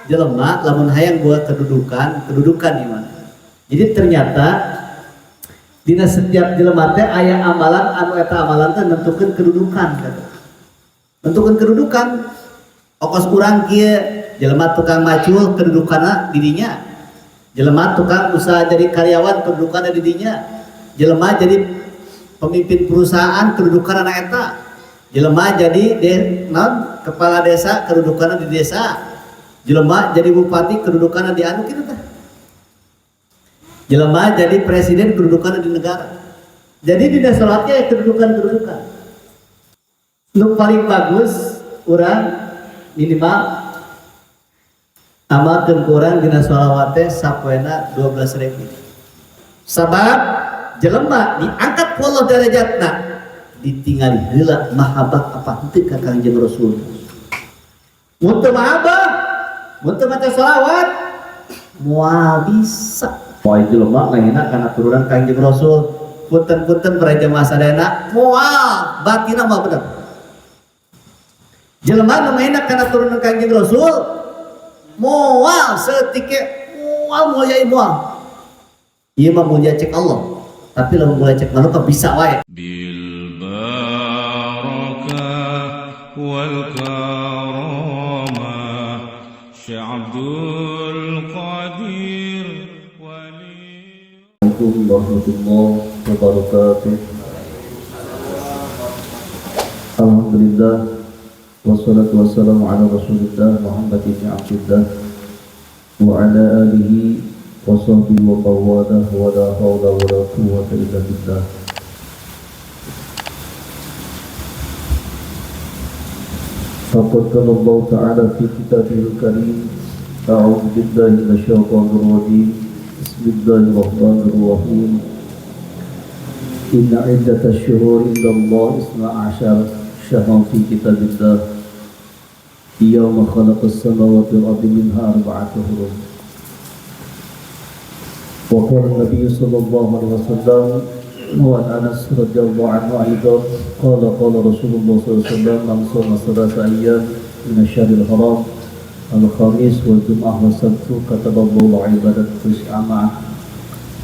Jelema lamun hayang buat kedudukan, kedudukan ieu. Jadi ternyata dina setiap jelema teh aya amalan anu eta amalan teh nentukeun kedudukan kata. Nentukeun kedudukan. Okos urang kieu, jelema tukang macul kedudukanna di dinya. Jelema tukang usaha jadi karyawan kedudukanna di dinya. Jelema jadi pemimpin perusahaan kedudukanna eta. Jelema jadi non kepala desa kedudukanna di desa. Jelema jadi bupati kedudukanna di anu kitu tah. Jelema jadi presiden kedudukanna di negara. Jadi di salatnya kedudukan-kedudukan. Nu paling bagus urang minimal amalkeun ku urang dina sholawat teh sapoena 12.000. Sabab jelema diangkat ku Allah derajatna ditingali heula mahabbah apa henteu ka Kangjeng Rasul. Mun teu mahabbah, mun teu maca sholawat moal bisa. Moal jelema ngahina kana turunan Kangjeng Rasul. Punten-punten para jamaah sadayana moal batina moal bener. Jelema nu ngahina kana turunan Kangjeng Rasul moal saeutik moal mulia moal. Ieu mah mulia cek Allah, tapi lamun mulia cek manusia bisa wae. Bil barakah wal karamah Syekh Abdul Qadir Wali. Assalamualaikum warahmatullahi wabarakatuh. Alhamdulillah wassalatu wassalamu ala Rasulillah Muhammad ibn Abdillah wa ala alihi wa sahbihi wa mawalah wa la hawla wa la quwwata illa billah. Faqad qala Allah ta'ala fi kitabihil karim, a'udzu billahi minasyaitonir rajim. Bismillahirrahmanirrahim. Inna iddatash shuhuri indallahi isna asyara syahran fi kitabillah yawma khalaqas samawati wal ardi minha arba'atu hurum. Wa qala an-nabiy sallallahu alaihi wasallam wa an Anas radhiyallahu anhu aidan qala qala Rasulullah sallallahu alaihi wasallam man shoma thalatha ayyam min asy-syahril haram al-khamis wal jum'ah was sabtu kataballahu ibadat tis'a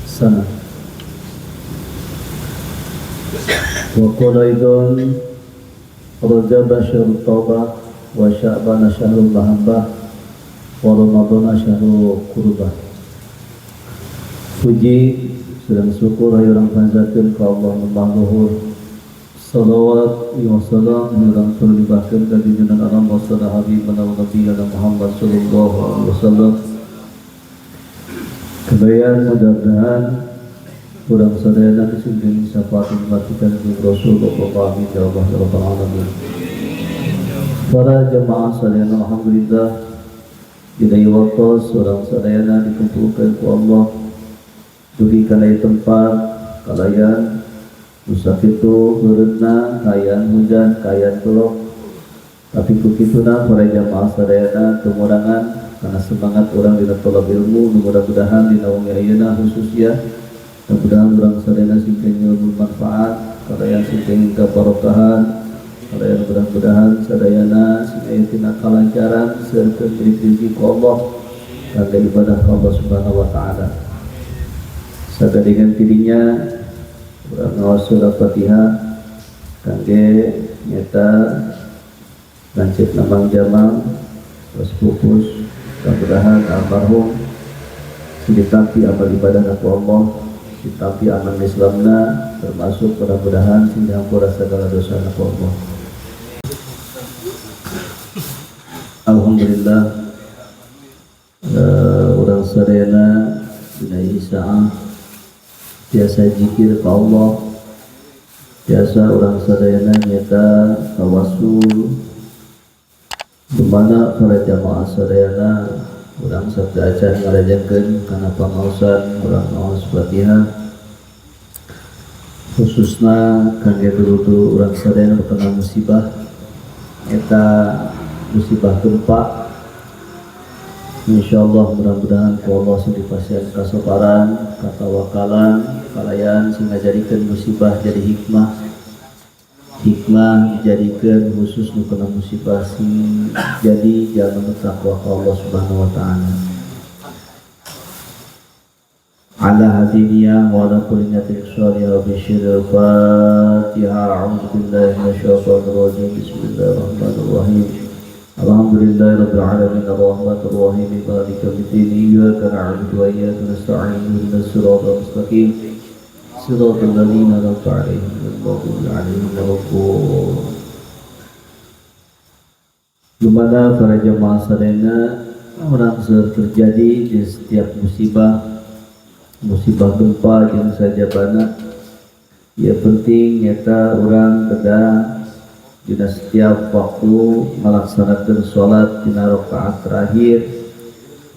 sana. Wa qala aidan Rajab syahrut taubah wa Sya'ban syahrul mahabbah wa Ramadan syahrul qurbah. Puji sedang syukur hayu urang panjatkeun ka Allah nu Maha Luhur. Salawat wa salam urang terlibatkeun ka junjungan alam wa habibana wa nabiyana Muhammad sallallahu alaihi wasallam. Kebayan mudah-mudahan urang sadayana disungkeun syafaat matikan jeung Rasulullah amin ya Allah ya rabbal alamin. Para jemaah sadayana alhamdulillah dina ieu waktos urang sadayana dikumpulkeun ku Allah dugi kana ieu tempat kalayan nu sakitu heureutna kaayaan hujan kaayaan belok tapi ku kituna para jamaah sadayana teu karena semangat urang dina tolab ilmu nu mudah-mudahan dina wengi ayeuna khususnya mudah-mudahan urang sadayana sing ilmu manfaat kalayan sing kabarokahan kalayan mudah-mudahan sadayana sing aya tina kalancaran sarta diberi rezeki ku Allah kangge ibadah ka Allah Subhanahu wa taala. Sagadengan tidinya urang ngaos surah Fatihah kangge nyata lanceuk Mang Jamal tos pupus mudah-mudahan almarhum sing ditampi amal ibadah ku Allah, ditampi amal Islamna, termasuk mudah-mudahan sing dihampura segala dosa ku Allah. Alhamdulillah urang sadayana dina isaah biasa zikir ka Allah, biasa urang sadayana nyata tawassul dimana para jamaah sadayana urang sabda acan ngarajengkeun kana pangaosan urang ngaos Fatihah khususna kangge dulur-dulur urang sadayana nu kena musibah eta musibah gempa. Insyaallah mudah-mudahan ku Allah sing dipasihan kasabaran, katawakalan, kalayan sing ngajadikeun musibah jadi hikmah. Hikmah dijadikan khusus nu kana musibah sing jadi jalan takwa ka Allah Subhanahu wa taala. Ala hadiniya wa ala kulli niyatin shalihah bi syirril Fatihah. A'udzu billahi minasyaitonir rajim. Bismillahirrahmanirrahim. Alhamdulillahirabbil alamin arrahmanir rahim maliki yaumiddin iyyaka na'budu wa iyyaka nasta'in ihdinas siratal mustaqim siratal ladzina an'amta 'alaihim ghairil maghdubi 'alaihim waladdallin. Lumana para jamaah sadayana, orang terjadi di setiap musibah, musibah gempa jeung sajabana, ya penting nyata orang kedah dina setiap waktu melaksanakan sholat dina rakaat terakhir,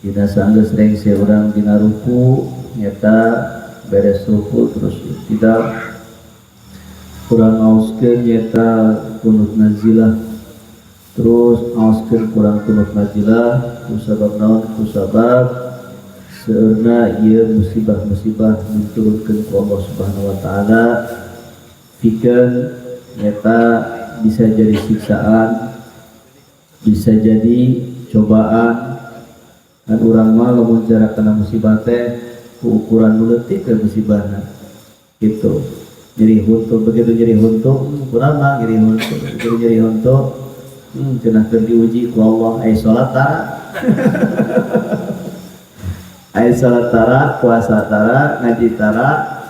dina sanggeus rengse urang dina ruku nyata beres ruku terus tidak kurang ngaoskeun nyata kunut nazilah, terus ngaoskeun kurang kunut nazilah kusabab naon kusabab seueurna ieu musibah-musibah diturunkeun ku Allah Subhanahu wa taala pikeun nyata bisa jadi siksaan, bisa jadi cobaan. Dan urang mah lamun jarak kana musibah teh ku ukuran nu leutik ke musibahna gitu. Nyeri huntu, begitu nyeri huntu kurang mah nyeri huntu, begitu nyeri huntu cenah keur diuji ku Allah ai salat tara. Ai salat tara, puasa tara, ngaji tara,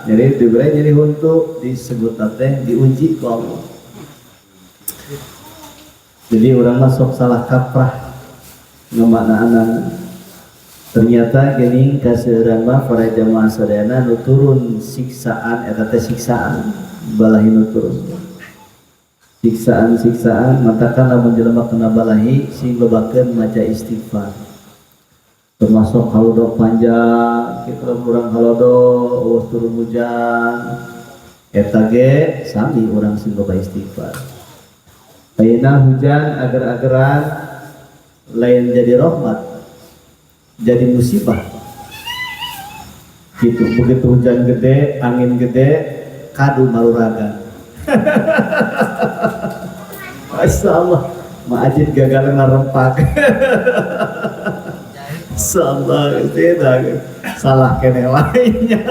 nyeri dibere nyeri huntu disebut teh diuji ku Allah. Jadi orang masuk salah kaprah ngemaknaan. Ternyata geuning kaseueuran mah para jamaah sadayana nu turun siksaan eta teh siksaan balahi nu turun. Siksaan-siksaan matakan lamun jelema kena balahi sing lobakeun maca istighfar. Termasuk halodo panjang, kita urang halodo eueuh turun hujan. Eta ge sami urang sing loba istighfar. Ayeuna hujan ager-ageran lain jadi rahmat, jadi musibah. Gitu, begitu hujan gede, angin gede, kadu maruragan. Masya Allah, Ma'ajid gagal ngarempak. Masya Allah, salah kene lainnya.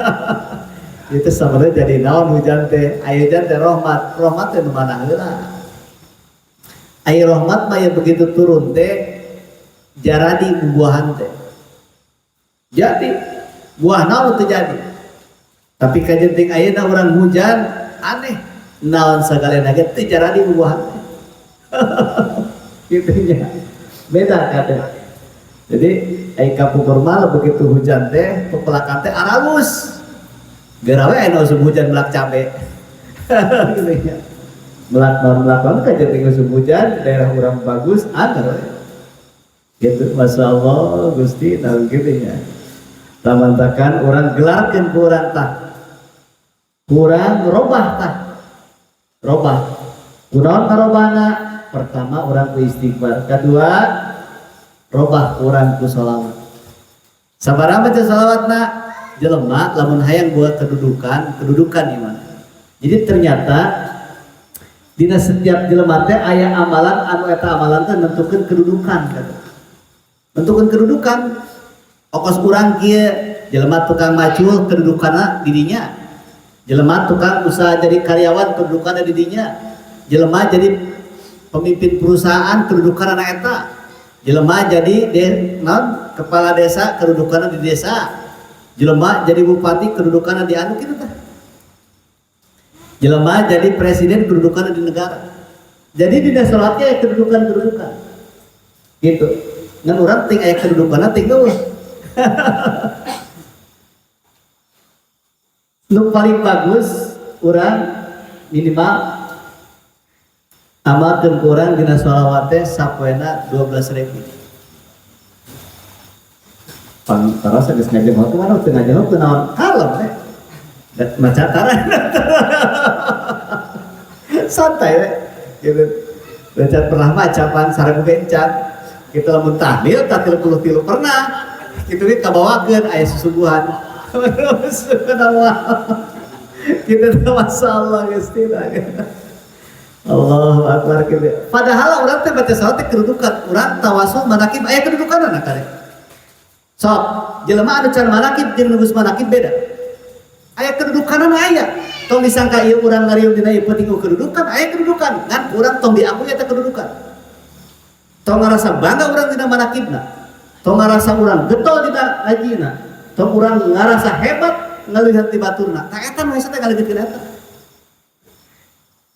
Itu sebenarnya jadi naon hujan teh, aya hujan teh rahmat, rahmat teh nu mana heula. Air rahmat mah yang begitu turun teh jaradi bubuahan teh. Jadi buah naon teh jadi. Tapi kajenting ayeuna urang hujan aneh naon sagalana ge teh jaradi bubuahan teh. Gitu nya. Beda kadang. Jadi ai kapungkur mah begitu hujan teh pepelakan teh aralus. Geura we aya usum hujan melak cabe. Gitu nya. Melak naon melak naon kajenting usum hujan daerah urang bagus anger gitu. Masya Allah Gusti naon kitu nya. Tamantakan urang gelarkeun ku urang tah, kurang robah tah, robah kunaon karobana? Pertama urang ku istighfar, kedua robah urang ku sholawat. Sabaraha maca sholawatna? Jelema lamun hayang buat kedudukan, kedudukan ieu mah. Jadi ternyata dina setiap jelema teh aya amalan anu eta amalan teh nentukeun kedudukan kata. Nentukeun kedudukan. Okos urang kieu jelema tukang macul kedudukanna di dinya. Jelema tukang usaha jadi karyawan kedudukanna di dinya. Jelema jadi pemimpin perusahaan kedudukanna eta. Jelema jadi non kepala desa kedudukanna di desa. Jelema jadi bupati kedudukanna di anu kitu tah. Jelema jadi presiden kedudukannya di negara. Jadi di sholatnya ya kedudukan-kedudukan. Gitu. Ngan urang ting aya kedudukanna ting eueuh. Nu paling bagus urang minimal amalkeun ku urang dina sholawat teh sapoena 12.000. Pang taros geus ngajeng kumaha teu ngajeng teu naon kalem teh. Maca tara. Santai we. Gitu. Baca pernah maca pan sareng bencan. Kita lamun tahlil ta 33 pernah. Kitu ge kabawakeun aya susuguhan. Kita teh masalah geus teh. Allahu akbar gitu. Padahal urang teh baca salawat teh kedudukan, urang tawasul manakib aya kedudukan anak kare. Sok, jelema anu can manakib jeung nu geus manakib beda. Aya kedudukanana aya. Tong disangka ieu urang ngariung dina ieu penting kedudukan, aya kedudukan. Ngan urang tong diakui eta kedudukan. Tong ngarasa bangga urang dina manakibna. Tong ngarasa urang getol dina ngajina. Tong urang ngarasa hebat ngalihat di baturna. Tah eta nu hese teh ngaleungitkeun eta.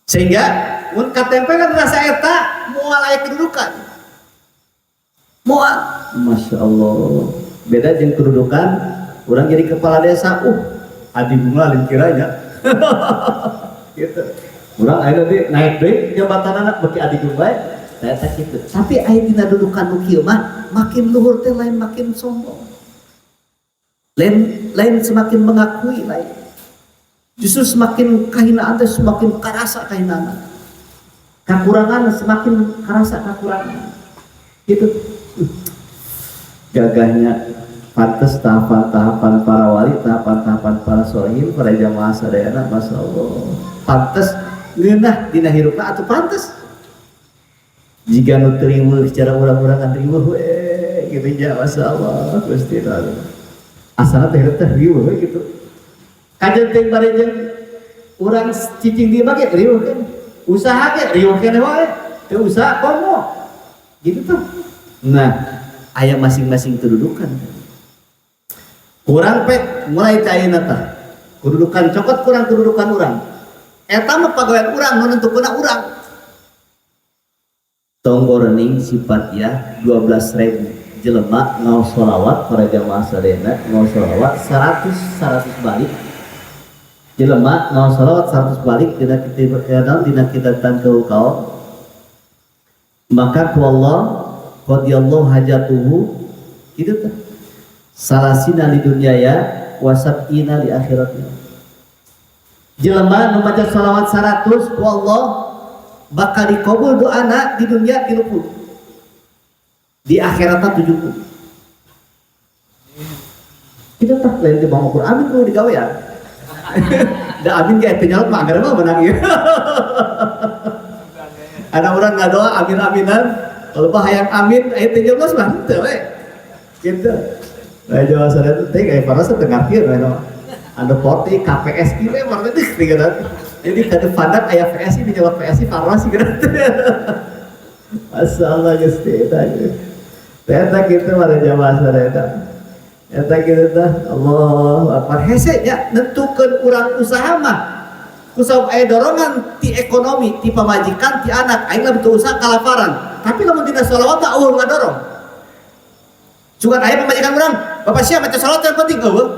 Sehingga mun katempelan rasa eta moal aya kedudukan. Moal. Masya Allah. Beda jeung kedudukan urang jadi kepala desa, adi bunga lain kiranya. Gitu. Urang ayeuna deui naik deui jabatan anak beki adi bae. Tah eta kitu. Tapi aya dina dudukan nu kieu mah makin luhur teh lain makin sombong. Lain lain semakin mengakui lain. Justru semakin kahinaan teh semakin karasa kahinaan. Kakurangan semakin karasa kakurangan. Gitu. Gagahnya pantes tahapan-tahapan para wali, tahapan-tahapan para solehin, para jamaah sadayana, Masya Allah. Pantes ngeunah dina hirupna atuh pantes. Jika nu teu riweuh secara urang-urangan riweuh we gitu nya, Masya Allah, Gusti Allah. Asalna teh hirup teh riweuh we gitu. Kajeun teh bari jeung urang cicing di mah ge riweuh kan. Usaha ge riweuh keneh wae. Teu usaha komo. Gitu tuh. Nah, aya masing-masing kedudukan. Kurang pek mulai teh ayeuna tah. Kedudukan cokot kurang kedudukan urang. Eta mah pagawean urang nu nentukeunna urang. Tong gorening sifat ya 12.000 jelema ngaos sholawat para jamaah sadayana ngaos sholawat 100 balik jelema ngaos sholawat 100 balik dina kita dina kita tangkeu kaum maka ku Allah qadiyallahu hajatuhu kitu teh salasina di dunia ya wasabina di akhiratnya. Jelema nu maca sholawat 100 ku Allah bakal dikabul doana di dunia 30, di akhiratnya 70. Kita tak lain di bawah ukur amin kudu digawe ya. Da amin ge teu nyalot mah anggar mah menang ieu. Ada orang ngadoa amin-aminan, kalau bah hayang amin aya teu nyoblos mah henteu we. Gitu. Nah, jawa sadaya teh kayak panas teu ngarti we no. Anu porti KPSI we warna teh gitu. Jadi kade pandak aya PSI dijawab PSI farmasi gitu. Masyaallah Gusti eta. Eta kitu mah jamaah sadaya. Eta kitu tah Allahu akbar hese nya nentukeun urang usaha mah. Kusabab aya dorongan ti ekonomi, ti pamajikan, ti anak, aing lah betul usaha kalaparan. Tapi lamun dina sholawat mah eueuh ngadorong. Cuman aya pamajikan urang, bapak siapa maca sholawat yang penting eueuh.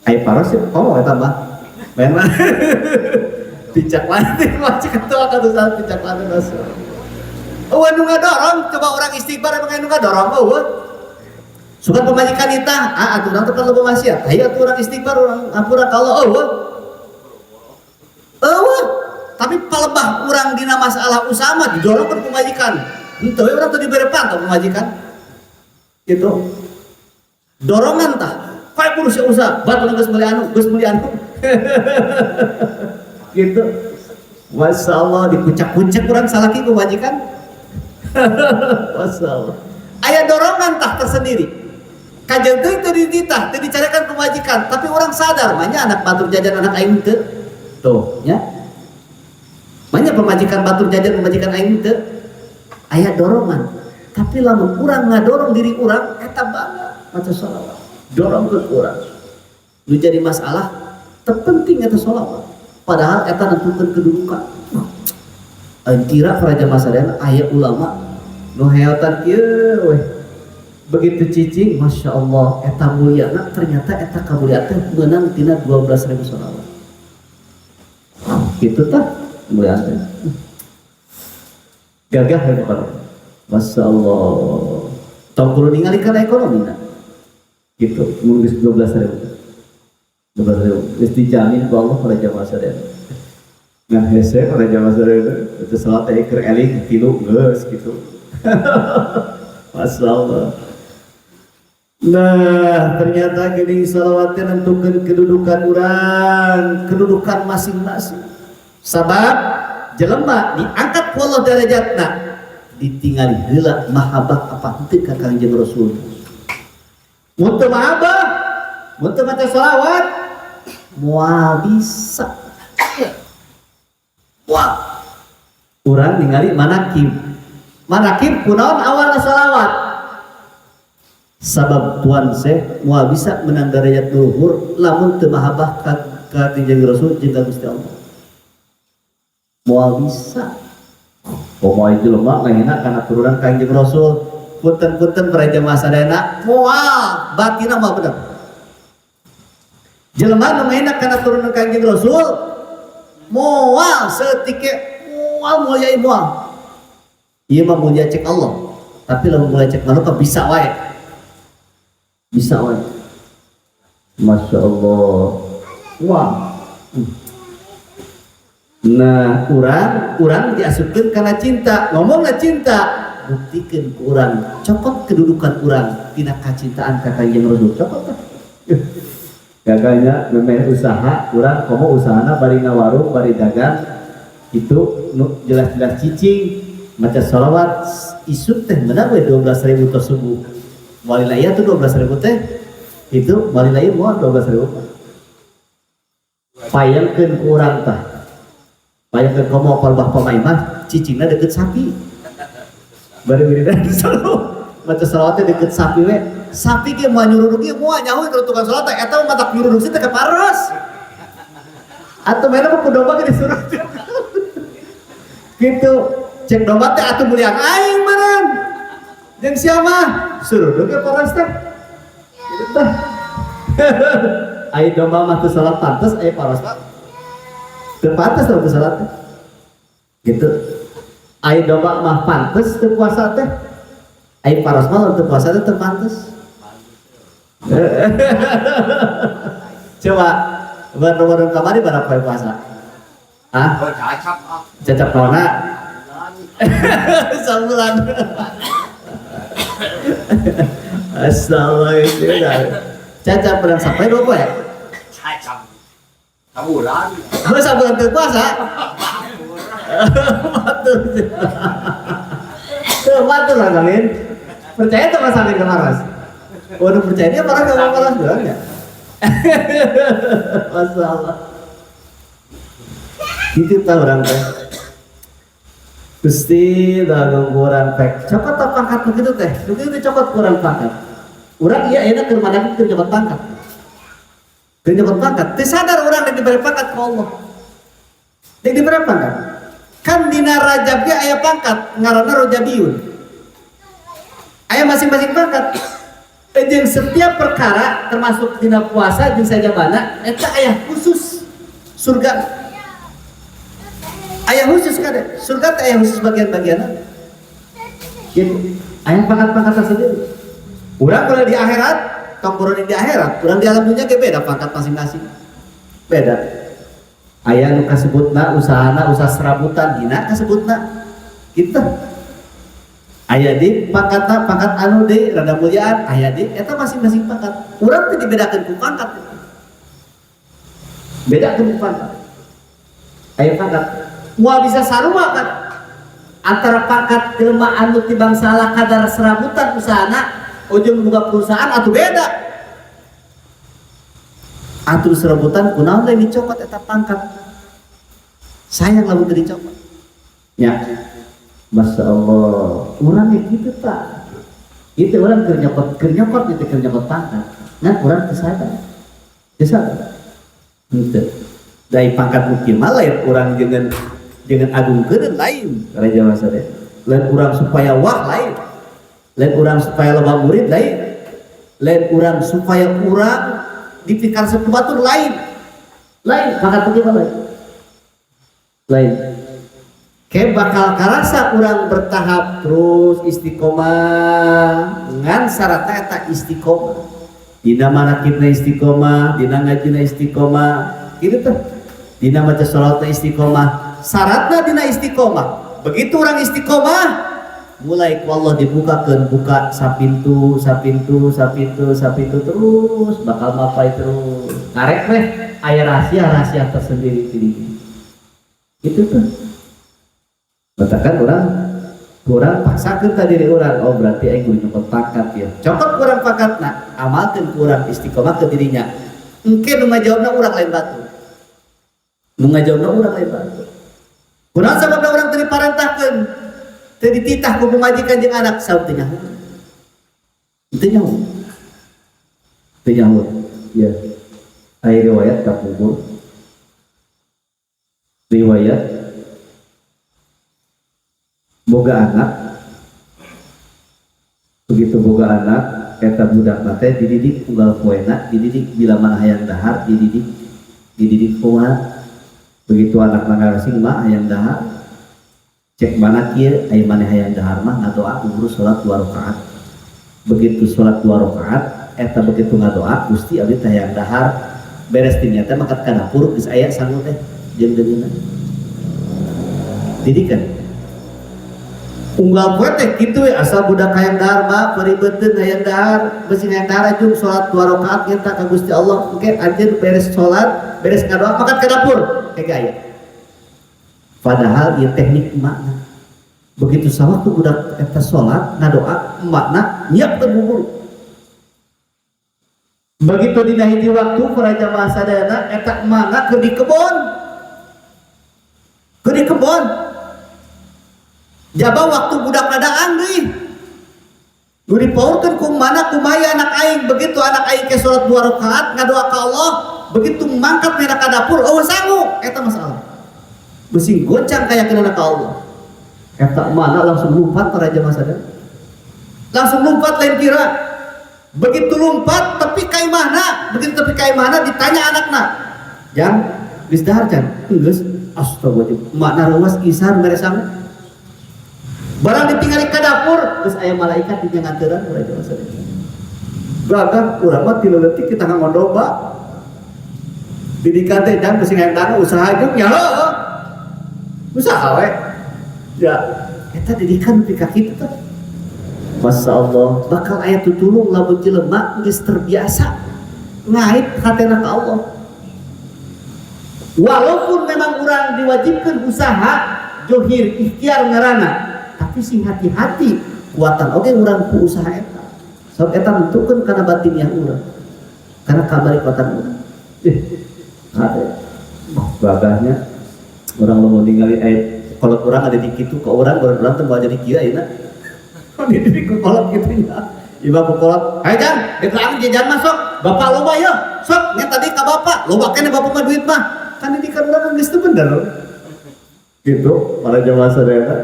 Aya paros sih, komo eta mah. Main mah. Picak lantai, macet ketua katusan picak lantai masuk. Eueuh nu ngadorong, coba orang istighfar emang nu ngadorong eueuh. Sugan pemajikan kita, ah atuh urang teh perlu maksiat. Hayu atuh urang istighfar, urang ampura ka Allah eueuh. Eueuh. Tapi palebah urang dina masalah usaha mah didorong ke pemajikan. Henteu we urang teu dibere pantau pemajikan. Gitu. Dorongan tah. Pae kudu sia usaha, batur geus meuli anu, geus meuli anu. Gitu. Masya Allah dikucak-kucak urang salaki ku majikan. Masya Allah. Aya dorongan tah tersendiri. Kajeun teuing teu dititah, teu dicarikan ku majikan, tapi orang sadar manya anak batur jajan anak aing teu. Tuh, nya. Manya pemajikan batur jajan pemajikan aing teu. Aya dorongan. Tapi lamun urang ngadorong diri urang eta bangga maca sholawat. Dorong ke urang. Nu jadi masalah terpenting eta sholawat. Padahal eta nentukeun kedudukan. Aing kira para jamaah sadayana aya ulama nu heotan kieu weh. Begitu cicing, Masya Allah, eta mulyana ternyata eta kamuliaan teh meunang tina 12.000 sholawat. Gitu tah mulyana teh. Gagah ya bukan? Masya Allah. Tong kudu ningali kana ekonomi na. Gitu, mun geus 12.000. 12.000 geus dijamin ku Allah para jamaah sadayana. Ngan hese para jamaah sadayana itu salat teh keur eling tilu geus gitu. Masya Allah. Nah, ternyata gini salawatnya nentukan kedudukan orang, kedudukan masing-masing. Sabab jelema diangkat ku Allah derajatna ditingali heula mahabbah apa henteu ka Kangjeng Rasul. Mun teu mahabbah, mun teu maca selawat, moal bisa. Wah, urang ningali manakib. Manakib kunaon awalna selawat? Sabab tuan Syekh moal bisa menang derajat luhur lamun teu mahabbah ka Kangjeng Rasul jeung ka Gusti Allah. Moal bisa. Komo jelema ngahina kana turunan Kangjeng Rasul. Punten-punten para jamaah sadayana, moal batina moal bener. Jelema nu ngahina kana turunan Kangjeng Rasul moal saeutik moal mulia moal. Ieu mah mulia cek Allah, tapi lamun mulia cek manusia bisa wae. Bisa wae. Masya Allah. Wah. Nah, urang diasupkeun kana cinta, ngomongna cinta, buktikeun ku urang, cokot kedudukan urang tina kacintaan ka Kangjeng Rasul, cokot tah. Gaganya memeh usaha, urang komo usahana bari ngawarung, bari dagang, itu nu jelas-jelas cicing, maca sholawat isuk teh menang we 12.000 tos subuh. Walilai tuh 12.000 teh, itu walilai moal 12.000. Payangkeun ku urang tah. Bayangkeun komo palbah pamaimah cicingna deket sapi. Bari wiridan selalu maca salawatnya deket sapi we. Sapi ge moal nyuruduk ge moal nyaho kalau tukang salat teh eta mah matak nyuruduk sih teh ka paros. Atuh mainna mah ku domba ge disuruh. Gitu. Cek domba teh atuh mulian aing meureun. Jeung sia mah suruduk ge paros teh. Gitu tah. Ai domba mah teu salat pantes, ai paros mah teu pantes teu salat teh. Gitu. Ai domba mah pantes teu puasa teh. Ai paros mah teu puasa teh teu pantes. Coba bulan Ramadan kamari berapa poe puasa? Hah? Cacap ah. Cacap naonna? Sabulan. Assalamualaikum. Cacap bulan sampai 2 poe? Cacap. Sabulan. Oh, sabulan teu puasa? Batur. Tuh, batur lah kalian. Percaya tuh Mas Amin ke Maros? Waduh, percaya dia parah nggak mau Maros doang ya? Masalah. Gitu tah orang teh. Gusti dagang kurang pek. Cokot tak pangkat begitu teh. Begitu cokot kurang pangkat. Urang iya enak keur mana keur nyokot pangkat. Keur nyokot pangkat. Teu sadar urang rek dibere pangkat ku Allah. Rek dibere pangkat. Kan dina Rajab ge aya pangkat ngaranna Rajabiyun. Aya masing-masing pangkat. Jeung setiap perkara termasuk dina puasa jeung sajabana eta aya khusus surga. Aya khusus kade, surga teh aya khusus bagian-bagianna. Gitu. Aya pangkat-pangkat tersendiri. Urang kalau di akhirat, tong boro di akhirat, urang di alam dunia ge beda pangkat masing-masing. Beda. Aya nu kasebutna usahana usaha serabutan dina kasebutna. Gitu. Aya di pangkatna pangkat anu deui rada muliaan, aya di eta masing-masing pangkat. Urang teh dibedakeun ku pangkat. Bedakeun ku pangkat. Aya pangkat. Moal bisa sarua kan antara pangkat jelema anu ti bangsa salah kadar serabutan usahana ujung buka perusahaan atau beda. Atur serabutan kunaon lain dicokot eta pangkat. Sayang lamun teu dicokot. Ya. Masya Allah. Urang ge kitu tah. Itu urang keur nyokot itu keur nyokot pangkat. Ngan urang teu sadar. Teu sadar. Henteu. Dari pangkat mungkin mah lain urang jangan agungkeun lain. Raja masa deh. Lain urang supaya wah lain. Lain urang supaya loba murid lain. Lain urang supaya urang dipikar sepuh batur lain. Lain pangkat mungkin mah lain. Lain. Kayak bakal karasa urang bertahap terus istiqomah ngan syaratna eta istiqomah. Dina manakibna istiqomah, dina ngajina istiqomah, gitu tuh. Dina maca sholawatna istiqomah, syaratna dina istiqomah. Begitu orang istiqomah, mulai ku Allah dibukakeun buka sapintu, sapintu, sapintu, sapintu terus bakal mapai terus. Karek weh aya rahasia-rahasia tersendiri di dinya. Itu tuh. Katakan orang kurang paksakeun ka diri urang, oh berarti aing kudu nyokot pangkat ya. Cokot kurang pangkatna, amalkeun kurang istiqomah ke dirinya. Engke nu ngajawabna urang lain batu. Nu ngajawabna urang lain batu. Kurang sababna urang teu diparentahkeun, teu dititah ku pamajikan jeung anak saur teu nyaho. Teu nyaho. Teu nyaho. Ya. Aya riwayat kapungkur. Riwayat boga anak, begitu boga anak eta budak teh dididik unggal poena, dididik bila mana hayang dahar, dididik dididik kumaha. Begitu anak ngarasing mah hayang dahar, cek mana kieu aya maneh hayang dahar mah ngadoa urus salat 2 rakaat. Begitu salat 2 rakaat eta begitu ngadoa Gusti abdi teh hayang dahar, beres dinya teh mangkat ka dapur geus aya sangu teh jeung deungeunna. Didikan unggal poe teh kitu we, asal budak hayang dahar mah peribeuteun hayang dahar, beusi hayang dahar ajung salat 2 rakaat minta ka Gusti Allah, engke anjeun beres salat, beres ngadoa mangkat ka dapur kayak gaya. Padahal ieu teknik emakna. Begitu sawaktu budak eta salat ngadoa emakna nyiapkeun bubur. Begitu dina hiji waktu para jamaah sadayana eta emakna keur di kebon. Keur di kebon. Jaba waktu budak ladaan deui. Nu dipaurkeun ku mana kumaha anak aing, begitu anak aing ke salat 2 rakaat ngadoa ka Allah, begitu mangkat mena ka dapur eueuh sangu eta masalah. Beusi goncang kayakinan ka Allah. Eta mana langsung lompat para jamaah sadaya. Langsung lompat lain kira. Begitu lompat tepi ka imahna, begitu tepi ka imahna ditanya anakna. Jang, geus dahar can? Geus. Astagfirullahaladzim. Makna reuas isar mere sangu. Barang ditinggali ka dapur, geus aya malaikat di nganteran para jamaah sadaya. Gagah urang mah ti leutik kita ngangondoba. Didikan teh jang beusi ngayang usaha jeung nya heueuh. Usaha we. Ya, eta didikan nepi ka kitu teh. Masya Allah, bakal aya tutulung lamun jelema geus terbiasa ngait hatena ka Allah. Walaupun memang urang diwajibkan usaha johir ikhtiar ngaranna, tapi sing hati-hati kuatan oge urang ku usaha eta. Sabab eta nentukeun kana batiniah urang. Kana kabari kuatan urang. Hade. Gagahnya urang lamun ningali aya kolot urang ada di kitu ke urang, urang teh moal jadi kieu ayeuna. Kok dididik ku kolot kitu nya. Ieu ku kolot, "Hayo Jang, di jajan masuk. Bapak loba ya. Sok nya tadi ka bapak, loba keneh bapak mah duit mah." Kan didikan urang kan geus teu bener. Gitu, para jamaah sadayana.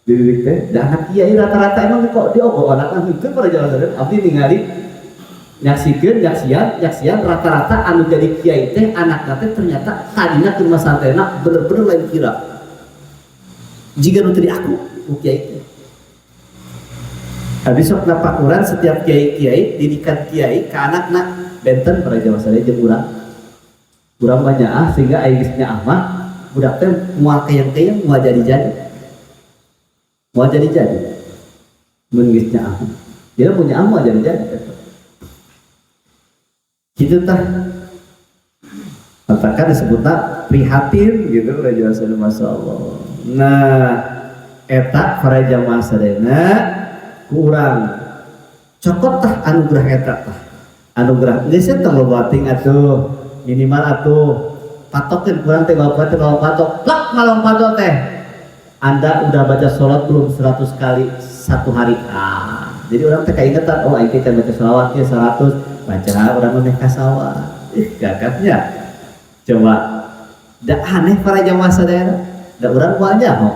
Dididik teh, da anak kiai rata-rata emang kok diogo anak henteu para jamaah sadayana. Abdi ningali nyaksikeun, nyaksian, nyaksian rata-rata anu jadi kiai teh anakna teh ternyata tadina keur masantrenna bener-bener lain kira. Jiga nu teu diaku ku kiai teh. Abi sok napakuran setiap kiai-kiai didikan kiai ka anakna benten para jamaah sadaya jeung urang. Urang mah nyaah sehingga aya geus nyaah mah budak teh moal keyeng-keyeng moal jadi-jadi. Moal jadi-jadi. Mun geus nyaah. Dia mun nyaah moal jadi-jadi. Kitu tah. Katakan disebutna prihatin gitu para jamaah sadaya masyaallah. Nah, eta para jamaah sadayana kurang cokot tah anugerah eta tah. Anugerah geus tong loba ting atuh, minimal atuh patokeun kurang teh bapak teh bawa patok, plak malong patok teh. Anda udah baca sholat belum 100 kali satu hari? Ah, jadi orang teh kaingetan, oh aing teh baca sholawat ge 100, baca urang mah ka sawah. Ih, gagahnya. Coba da aneh para jamaah sadayana. Da urang moal nyaho.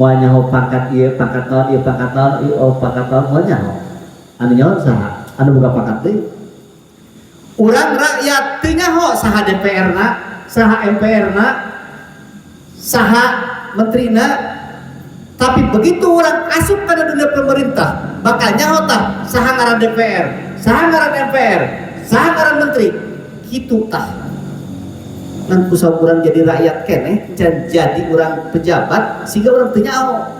Moal nyaho pangkat ieu, pangkat naon, ieu pangkat naon, ieu oh pangkat naon moal nyaho. Anu nyaho saha? Anu boga pangkat deui. Urang rakyat teu nyaho saha DPR-na, saha MPR-na, saha menterina, tapi begitu orang asup pada dunia pemerintah, bakal nyaho tah saha ngaran DPR, saha ngaran MPR, saha ngaran menteri, kitu tah. Ngan kusabab urang jadi rakyat keneh, can jadi urang pejabat, sehingga urang teu nyaho.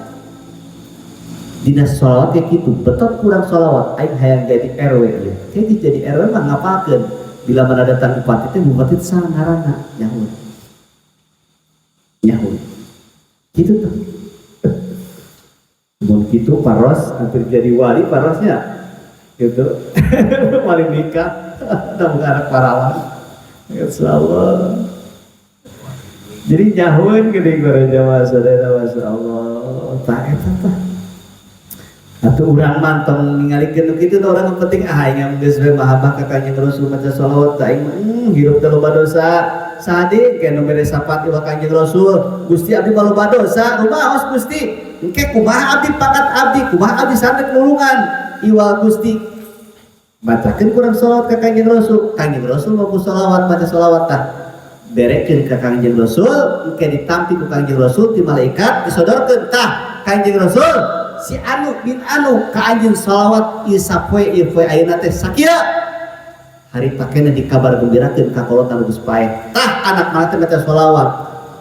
Dina sholawat kayak gitu, betot kurang sholawat, aing hayang jadi RW ieu. Kayak jadi RW mah ngapakeun? Bila mana datang bupati teh, bupati teh saha ngaranna nyaho. Nyaho gitu tuh. Mun kitu paros hampir jadi wali parosnya gitu. Wali nikah dan anak parawan. Insyaallah. Jadi nyahueun geuning para jamaah sadaya, masyaallah. Tah eta tah. Atuh urang mah tong ningalikeun nu kitu, urang nu penting ah aing geus we mahabbah ka Kanjeng Rasul, maca sholawat, aing mah hirup teh loba dosa. Sadi ke nu mere syafaat iwa Kanjeng Rasul. Gusti, abdi mah loba dosa, rumaos Gusti. Engke kumaha abdi pangkat abdi, kumaha abdi sandek nulungan iwa Gusti. Bacakeun kurang sholawat ka Kanjeng Rasul. Kanjeng Rasul mau ku sholawat, maca sholawat tah. Berekeun ka Kanjeng Rasul, engke ditampi ku Kanjeng Rasul ti malaikat disodorkeun tah Kanjeng Rasul, si anu bin anu ka anjeun sholawat ieu sapoe, ieu poe ayeuna teh sakieu hari pakena dikabar gembirakeun ka kolot anu geus paeh tah anak mana teh maca sholawat.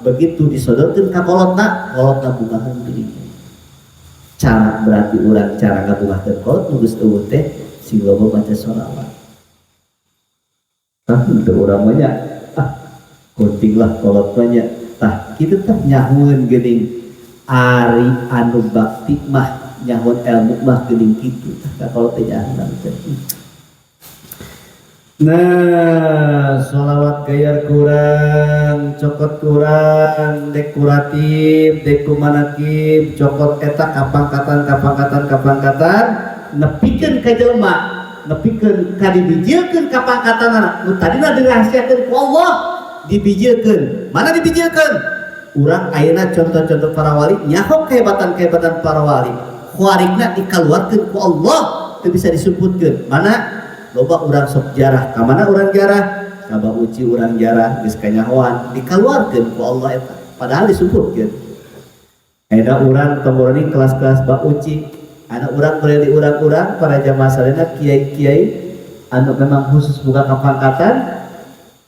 Begitu disodorkeun ka kolotna, kolotna bungahan dirinya. Cara berarti urang cara ngabungahkeun kolot nu geus eueuh teh sing loba maca sholawat. Tah teu urang mah nya ah kunting lah kolot mah nya. Tah kitu tah, nyahueun geuning ari anu bakti mah, nyahueun ilmu mah geuning kitu tah kalau teh nyahueun teh. Nah, sholawat gayar kurang, cokot kurang, dekoratif, deku manakib, cokot eta kapangkatan, kapangkatan, kapangkatan, nepikeun ka jelema, nepikeun ka dibijilkeun kapangkatanana. Nu tadina dirahasiakeun ku Allah, dibijilkeun. Mana dibijilkeun? Urang ayeuna contoh-contoh para wali, nyaho kehebatan-kehebatan para wali. Khawarikna dikaluarkeun ku Allah, teu bisa disumputkeun. Mana? Loba urang sok jarah, ka mana urang jarah? Ka Bah Uci urang jarah, geus kanyahoan, dikaluarkeun ku Allah eta. Padahal disumputkeun. Ayeuna urang tong kelas-kelas Bah Uci, anak urang boleh di urang-urang para jamaah sadayana kiai-kiai anu memang khusus buka kapangkatan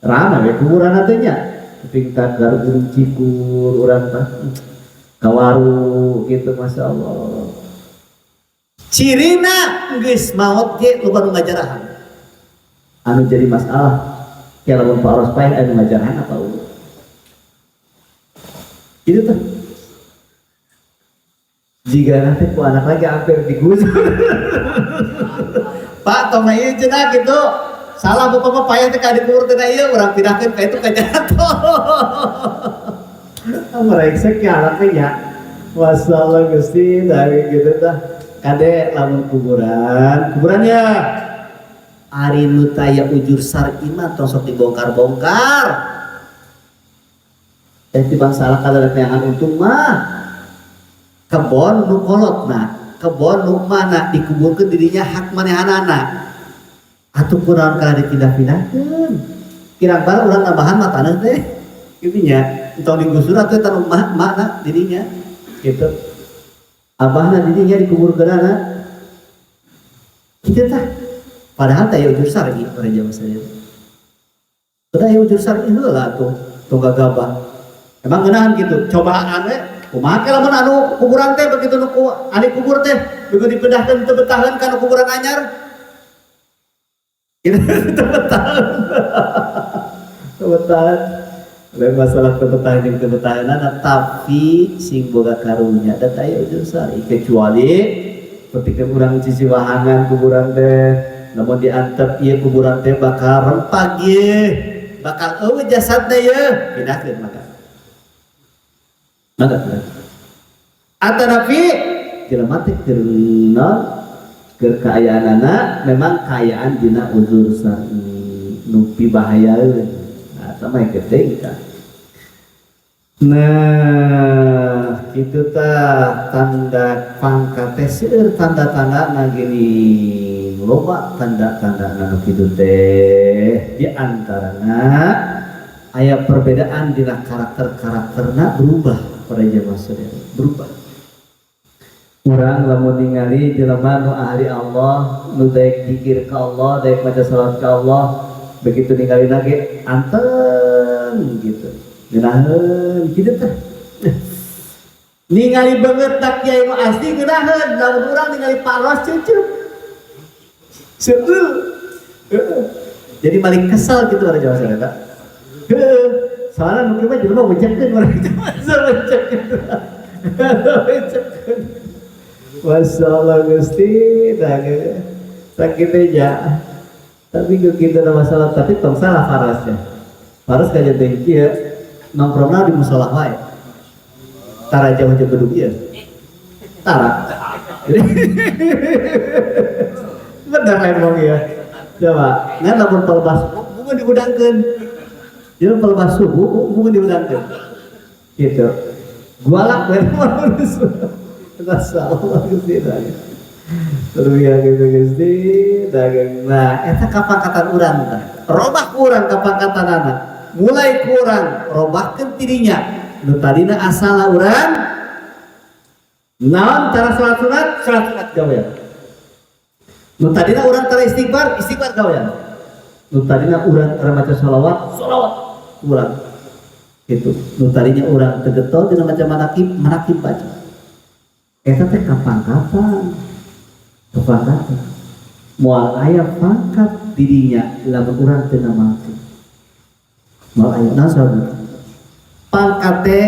rame we kuburan teh nya. Kuping tagar Gunung Cikur urang mah kawaru gitu, masya Allah. Cirina geus maot ge loba nu ngajarahan. Anu jadi masalah kayak lamun Pak Ros paeh anu ngajarahan apa eueuh gitu tuh. Jika nanti ku anak lagi hampir digusur, Pak, tong ieu cenah gitu, salah bapak mah, payah teh ka dikubur teh ieu, urang pindahkeun ka itu ka jatuh mereksek ya anaknya nya. Masalah Gusti dari gitu tah. Kade lamun kuburan kuburannya ari nu taya ujur syar'i mah tong sok dibongkar-bongkar eh, tibang salah kada neangan untung mah. Kebon nu kolotna, kebon nu mana dikuburkeun dirinya hak manehanana atuh, kurang kana dipindah-pindahkeun kirang bara urang nambahan mah taneuh teh kitu nya. Entong digusur atuh taneuh mana dirinya gitu, abahna dirinya dikuburkeunana kitu tah. Padahal teh ujur syar'i pada zaman saya. Udah ya ujur syar'i heula tuh, tong gagabah. Emang ngeunahan gitu, cobaan we. Kumaha ke lamun anu kuburan teh begitu nu anu kubur teh begitu dipindahkeun teu betaheun kana kuburan anyar. Gitu teu betaheun. Teu betaheun. Lain masalah teu betaheun jeung teu betaheunana, tapi sing boga karunya da taya ujur syar'i, kecuali ketika urang ciciwahangan kuburan teh namun diantep ieu kuburan teh bakal rempag ieu, bakal eueuh jasadna ieu, pindahkeun maka maka atanapi jelema teh keur naon, keur kaayaanana memang kaayaan dina uzur syar'i nu pibahayaeun. Nah, sama yang gede. Nah, itu tah tanda pangkat teh seueur tanda-tanda. Nah, gini loba tanda-tanda nu kitu teh, di antarana aya perbedaan dina karakter-karakterna berubah pada jamaah saudara, berubah. Urang lamun ningali jelema nu ahli Allah, nu daek zikir ka Allah, daek maca salat ka Allah, begitu ningali lagi anteng gitu, ngeunaheun kitu teh. Ningali banget tak kiai nu asli ngeunaheun, lamun urang ningali paros ceuceuk seueul. Jadi paling kesal gitu pada jamaah saudara. Heuh. Soalna nu kieu mah jelema wejekkeun urang teh wejekkeun. Wejekkeun. Masyaallah Gusti, tah sakitu nya. Tapi kitu ada masalah, tapi tong salah farasnya. Faras kayak teh kieu nongkrongna di musola wae. Tara jauh jeung bedug ieu. Tara. Bener lain wong ieu. Coba, ngan lamun palebah subuh diudangkeun. Jadi palebah subuh bukan diudangkeun. Gitu. Gualak we masyaallah Gusti. Terbiasa gitu Gusti dagang. Nah, eta kapangkatan urang tah. Robah ku urang kapangkatanana. Mulai kurang robahkeun tidinya. Nu tadina asala urang naon cara salat sunat, salat sunat gawean. Nu tadina urang tara istighfar, istighfar gawean. Nu tadina urang tara maca sholawat, sholawat urang. Gitu. Nu tadinya urang teu getol dina maca manakib, manakib baca. Eta teh kapangkatan. Kepangkatan. Moal aya pangkat didinya lamun urang teu ngamalkeun. Moal aya naon sababna? Pangkat teh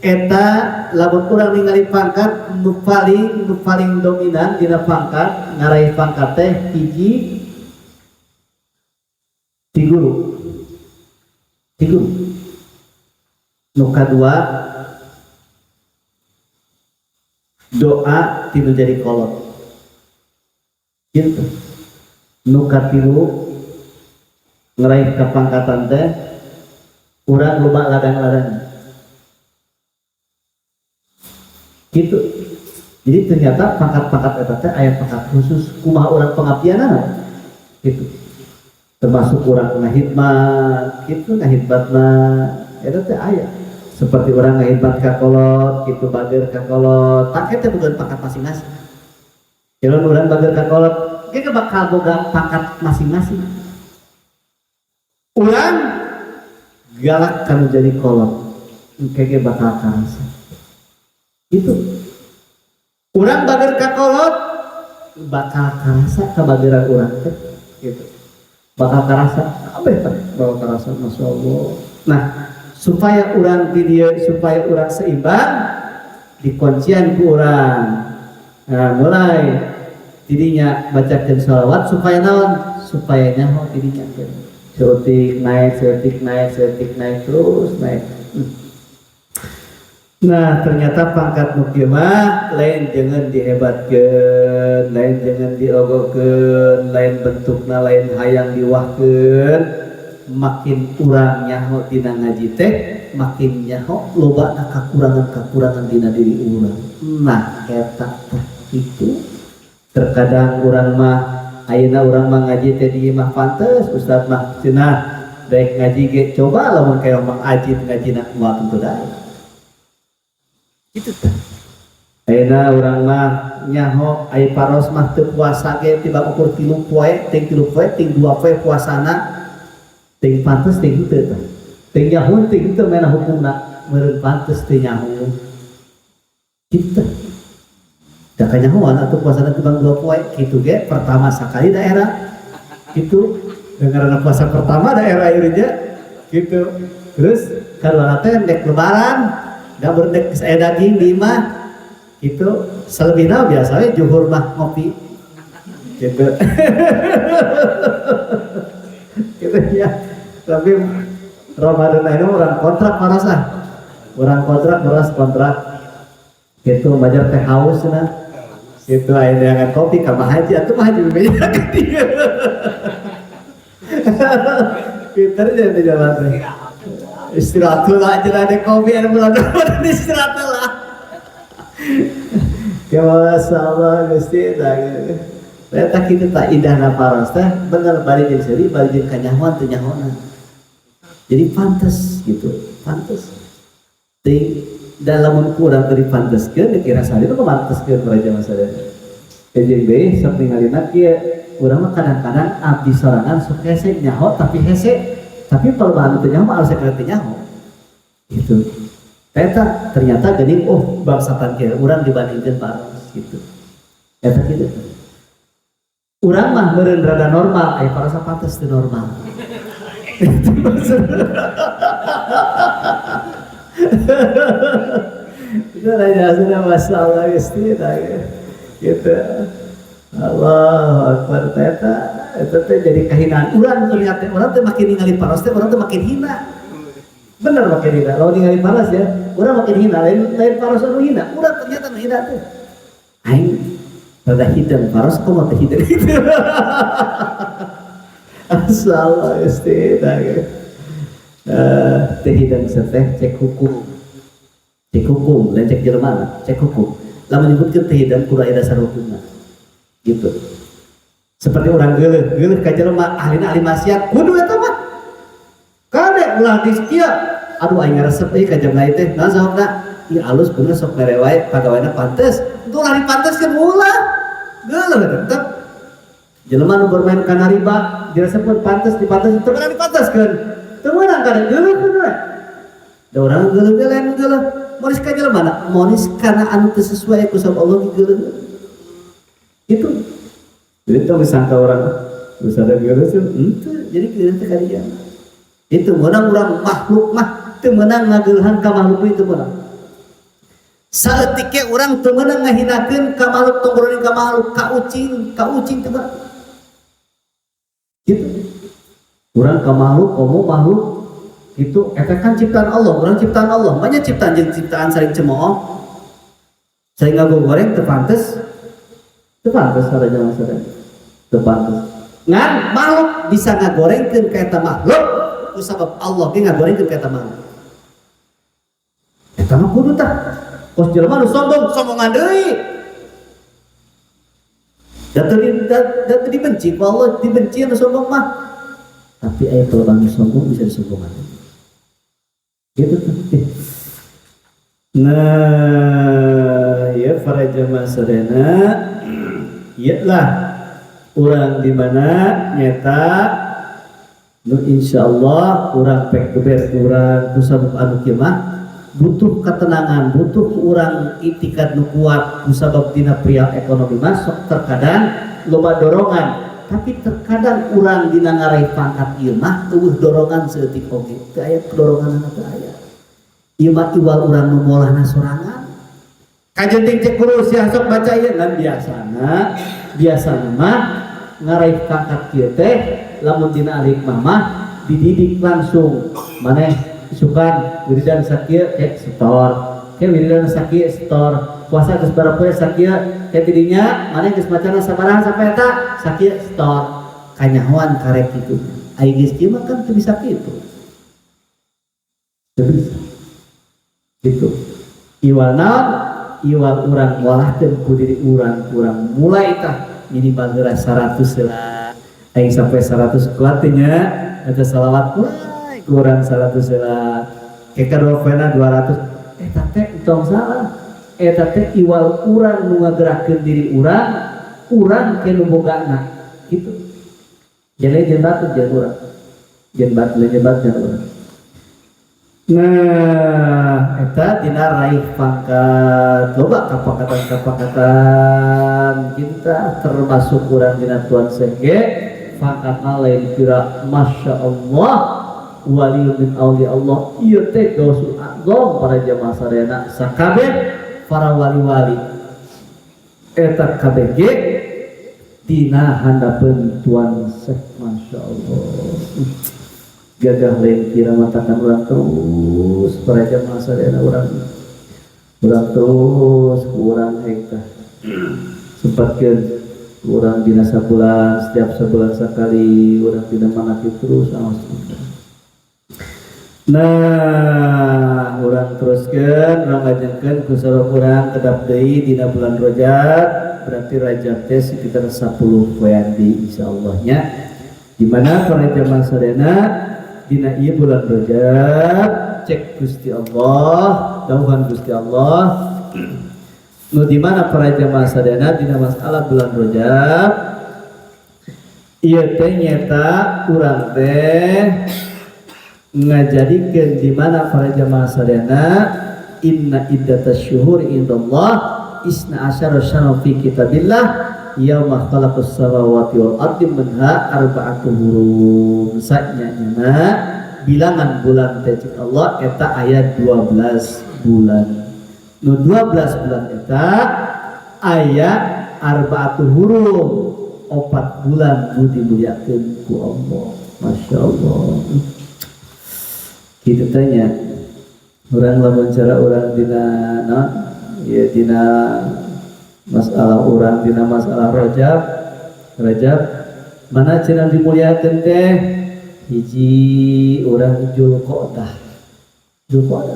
eta lamun urang ningali pangkat nu paling dominan dina pangkat ngaraih pangkat teh hiji ti guru. Ti guru. Nu kadua doa ti nu jadi kolot. Gitu. Nu katilu ngeraih kapangkatan teh urang loba ladang-ladang. Gitu. Jadi ternyata pangkat-pangkat eta teh aya pangkat khusus kumaha urang pengabdianana. Gitu. Termasuk urang ngahidmat, kitu ngahidmatna eta teh aya. Seperti urang ngahidmat ka kolot, kitu bager ka kolot, pangkat teh bukan pangkat masing-masing. Kalau urang bager ka kolot, ge bakal boga pangkat masing-masing. Urang galak kanu jadi kolot, engke ge bakal karasa. Gitu. Urang bager ka kolot, bakal karasa kabageran urang teh, gitu. Bakal karasa, kabeh teh bakal karasa, masyaallah. Nah, supaya urang di dieu, supaya urang seimbang, dikuncian ku urang. Nah, mulai tidinya bacakeun sholawat supaya naon? Supaya nyaho tidinya. Seutik naik, seutik naik, seutik naik, terus naik. Nah, ternyata pangkat nu kieu mah lain jangan dihebatkeun, lain jangan diogokeun, lain bentukna lain hayang diwahkeun. Makin urang nyaho dina ngaji teh, makin nyaho lobana kakurangan-kakurangan dina diri urang. Nah, eta teh itu terkadang urang mah ayeuna urang mah ngaji teh di imah pantes ustaz mah cenah daek ngaji ge coba lamun kaya Mang Ajit ngajina moal tentu daek. Kitu teh. Ayeuna urang mah nyaho aya paros mah teu puasa ge tiba ukur 3 poe, ting 3 poe, ting 2 poe puasana ting pantes ting henteu teh. Ting nyaho ting henteu mena hukumna meureun pantes teu nyaho. Kitu teh. Da kanyahoan atuh puasana tibang 2 poe kitu ge pertama sakali daerah kitu dengaran puasa pertama daerah ieu nya kitu. Terus kaduana teh dek lebaran da berdek saya daging di imah kitu selebihna biasa we juhur mah ngopi kitu. Kitu ya. Tapi Ramadan ini orang kontrak maras ah. Orang kontrak maras kontrak gitu majar teh haus nah. Itu aya neangan kopi ka Mah Haji atuh Mah Haji bebeja ka dieu. Pinter jeung teh jalan teh. Istirahat lah aja ada kopi ada bulan Ramadan istirahat lah. Ya masyaallah Gusti tah. Eta kitu tah indahna paros teh bener bari jeung seuri bari jeung kanyahoan teu nyahoana. Jadi pantes gitu, pantes. Ting dalam kurang dari panteskeun dikira sari itu panteskeun raja masadana. Jeung deui sok ningalina kieu urang mah kadang-kadang abdi sorangan sok hese nyaho tapi hese tapi perubahan teu nyaho mah harus teu nyaho. Gitu. Eta ternyata geuning oh bangsatan kieu urang dibandingkeun paros gitu. Eta kitu. Urang mah meureun rada normal aya paros pantes teu normal. Itu maksudna. Itu aja sudah masalah Gusti gitu. Allahu Akbar eta eta teh jadi kahinaan urang ternyata urang teh makin ningali paras teh urang teh makin hina. Bener makin hina. Lamun ningali paras ya, urang makin hina, lain lain paras anu hina, urang ternyata anu hina teh. Aing rada hidung paras kok mah teh hidung gitu. Salah Gusti teh hidung teh cek hukum. Cek hukum, lain cek jelema, cek hukum. Lamun nyebutkeun teh hidung kudu aya dasar hukumna. Gitu. Seperti orang geuleuh, geuleuh ka jelema ahlina ahli maksiat, kudu eta mah. Kade ulah di kieu. Aduh aing ngaresep euy ka jelema teh. Naon sababna? Ieu alus bener sok mere wae pagawena pantes. Itu ulah dipanteskeun ulah. Geuleuh tetep. Jelema nu bermain kana riba diresepkeun pantes dipantes teu meunang dipanteskeun. Teu meunang kade geuleuh we. Da urang geuleuh teh lain geuleuh. Monis ka jelema na, monis kana anu teu sesuai ku sabab Allah geuleuh. Itu. Jadi tong disangka orang geus ada geuleuh sih, henteu. Jadi geuleuh teh kadieu. Itu meunang urang makhluk mah teu meunang ngageuleuhan ka makhluk itu meunang. Saeutik ge urang teu meunang ngahinakeun ka makhluk tong ka makhluk ka ucing teu meunang. Gitu. Urang ka makhluk, komo makhluk itu eta kan ciptaan Allah, urang ciptaan Allah. Banyak ciptaan jeung ciptaan saling cemooh. Saling ngagoreng teu pantes. Teu pantes sareng sadaya. Teu pantes. Ngan makhluk bisa ngagorengkeun ka eta makhluk ku sabab Allah ge ngagorengkeun ka eta makhluk. Eta mah kudu tah. Kos jelema nu sombong, sombongan deui. Da teu dibenci ku Allah, dibenci anu sombong mah. Tapi aya kelemahan nu sombong bisa disombongan. Gitu tuh. Nah, ya para jamaah sadayana, ieu lah urang di mana nyata nu insyaallah urang pek geber urang ku sabab anu kieu mah butuh ketenangan, butuh urang itikad nu kuat ku sabab dina pria ekonomi masuk terkadang loba dorongan, tapi terkadang urang dina ngaraih pangkat ieu mah eueuh dorongan saeutik oge, teu aya doronganna teu aya. Ieu mah iwal urang nu molahna sorangan. Kajenting cek guru sia sok baca ieu ngan biasana, biasana mah ngaraih pangkat kieu teh lamun dina ahli hikmah mah dididik langsung maneh isukan wiridan sakieu kayak setor, kayak wiridan sakieu setor, puasa geus barang poe sakieu kayak tidinya maneh geus macana sabaraha sampai eta sakieu setor, kanyahoan karek kitu. Ai geus kieu mah kan teu bisa kitu. Teu bisa. Gitu. Iwal naon? Iwal urang ngolahkeun ku diri urang, urang mulai tah minimal heula 100 heula. Aing sampai 100 kuat nya eta salawat mulai kurang 100 heula. Ke kadua poena 200. Eta teh tong salah. Eta teh iwal urang nu ngagerakeun diri urang, urang ke nu bogana gitu. Jadi jeung batur jeung urang. Jeung batur jeung batur jeung urang. Nah, eta dina raih pangkat loba kapangkatan-kapangkatan kita termasuk urang dina Tuan Sengge pangkatna lain kira Masya Allah wali min awliya Allah ieu teh Gausul A'zam para jamaah sadayana sakabeh para wali-wali eta kabeh ge dina handapeun Tuan Syekh Masya Allah gagah lain kira matakan urang terus para jamaah sadayana urang urang terus urang hekta sempatkeun urang dina sabulan setiap sabulan sekali urang dina manakib terus awas. Nah, urang teruskeun urang ngajengkeun ku sabab urang kedap deui dina bulan Rajab berarti Rajab teh sekitar 10 poean di insyaallah nya di mana para jamaah sadayana dina ieu bulan Rajab cek Gusti Allah dawuhan Gusti Allah nu di mana para jamaah sadayana dina masalah bulan Rajab ieu teh nyata urang teh ngajadikeun di mana para jamaah sadayana inna iddatasy syuhuri indallah isna asyara syahran fi kitabillah yauma khalaqas samawati wal ardi minha arba'atu hurum. Sanya-nyana Bilangan bulan teh cek Allah eta aya 12 bulan. Nu 12 bulan eta aya arbaatu hurum, 4 bulan nu dimuliakeun ku Allah. Masya Allah. Kitu teh nya. Urang lamun cara urang dina naon? Ya dina masalah urang dina masalah Rajab. Rajab mana cenah dimuliakeun teh? Hiji urang Julqa'dah. Julqa'dah.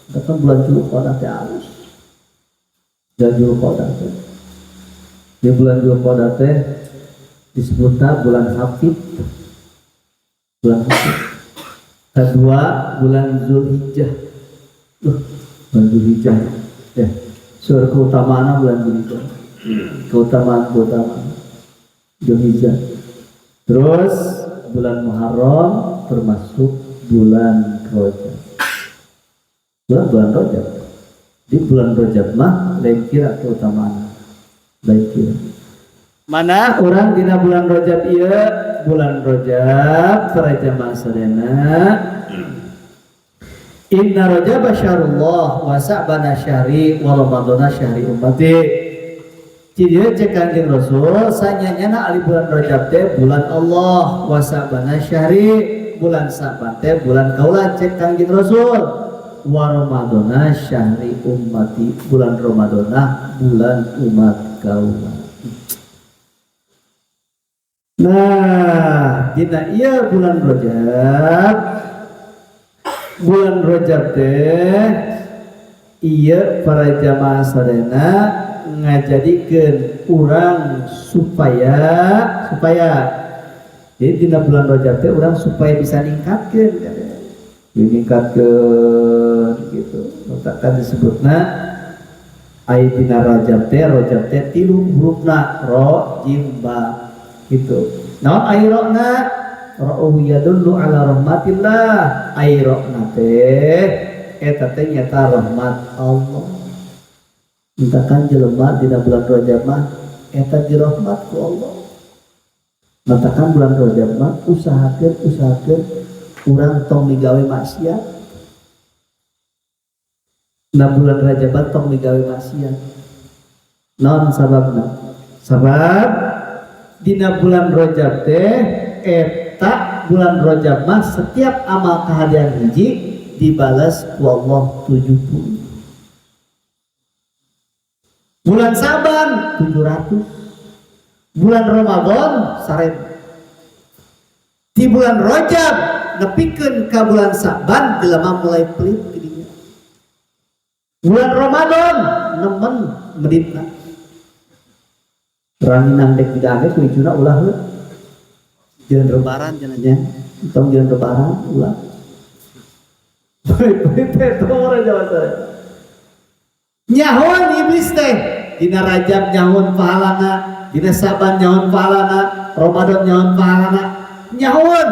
Datang bulan Julqa'dah teh alus. Dan Julqa'dah teh. Di bulan Julqa'dah teh disebutna bulan Hafid. Bulan Hafid. Kedua bulan Zulhijjah. Bulan Zulhijjah. Ya, surah keutamaan bulan Zulhijjah. Keutamaan-keutamaan Zulhijjah. Terus bulan Muharram termasuk bulan Rajab. Bulan Rajab. Di bulan Rajab mah lain kira keutamaan. Lain kira. Mana orang dina bulan Rajab ieu? Bulan Rajab para jamaah sadayana. Inna Rajab syahrullah wa Sa'bana syahri wa Ramadana syahri ummati. Jadi cek Kanjeng Rasul sanyanyana ali bulan Rajab teh bulan Allah wa Sa'bana syahri, bulan Sa'ban teh bulan kaula cek Kanjeng Rasul, wa Ramadana syahri ummati, bulan Ramadana bulan umat kaula. Nah, dina ieu bulan Rajab, bulan Rajab teh ieu para jamaah sadayana ngajadikeun urang supaya jadi dina bulan Rajab teh urang supaya bisa ningkatkeun, ningkatkeun gitu. Kan disebutna aya dina Rajab teh tilu hurufna ro jim ba gitu. Naon ai rona? Ra'uhu yadullu ala rahmatillah. Ai rona teh eta teh nyata rahmat Allah. Mintakan jelema dina bulan Rajab mah eta dirahmat ku Allah. Matakan bulan Rajab mah usahakeun urang tong migawe maksiat. Nah bulan Rajab tong migawe maksiat. Naon sababna? Sabab dina bulan Rajab teh eta bulan Rajab mah setiap amal kahadean hiji dibalas ku Allah 70. Bulan Saban 700. Bulan Ramadan 1000. Di bulan Rajab nepikeun ka bulan Saban jelema mulai pelit didinya. Bulan Ramadan nemen meditna. Ranginang dek digawe ku icuna ulah heuh. Jalan lebaran cenah tong jalan lebaran ulah. Pelit teh tong urang jawab saya. Nyahoan iblis teh dina Rajab nyahoan pahalana, dina Saban nyahoan pahalana, Ramadan nyahoan pahalana. Nyahoan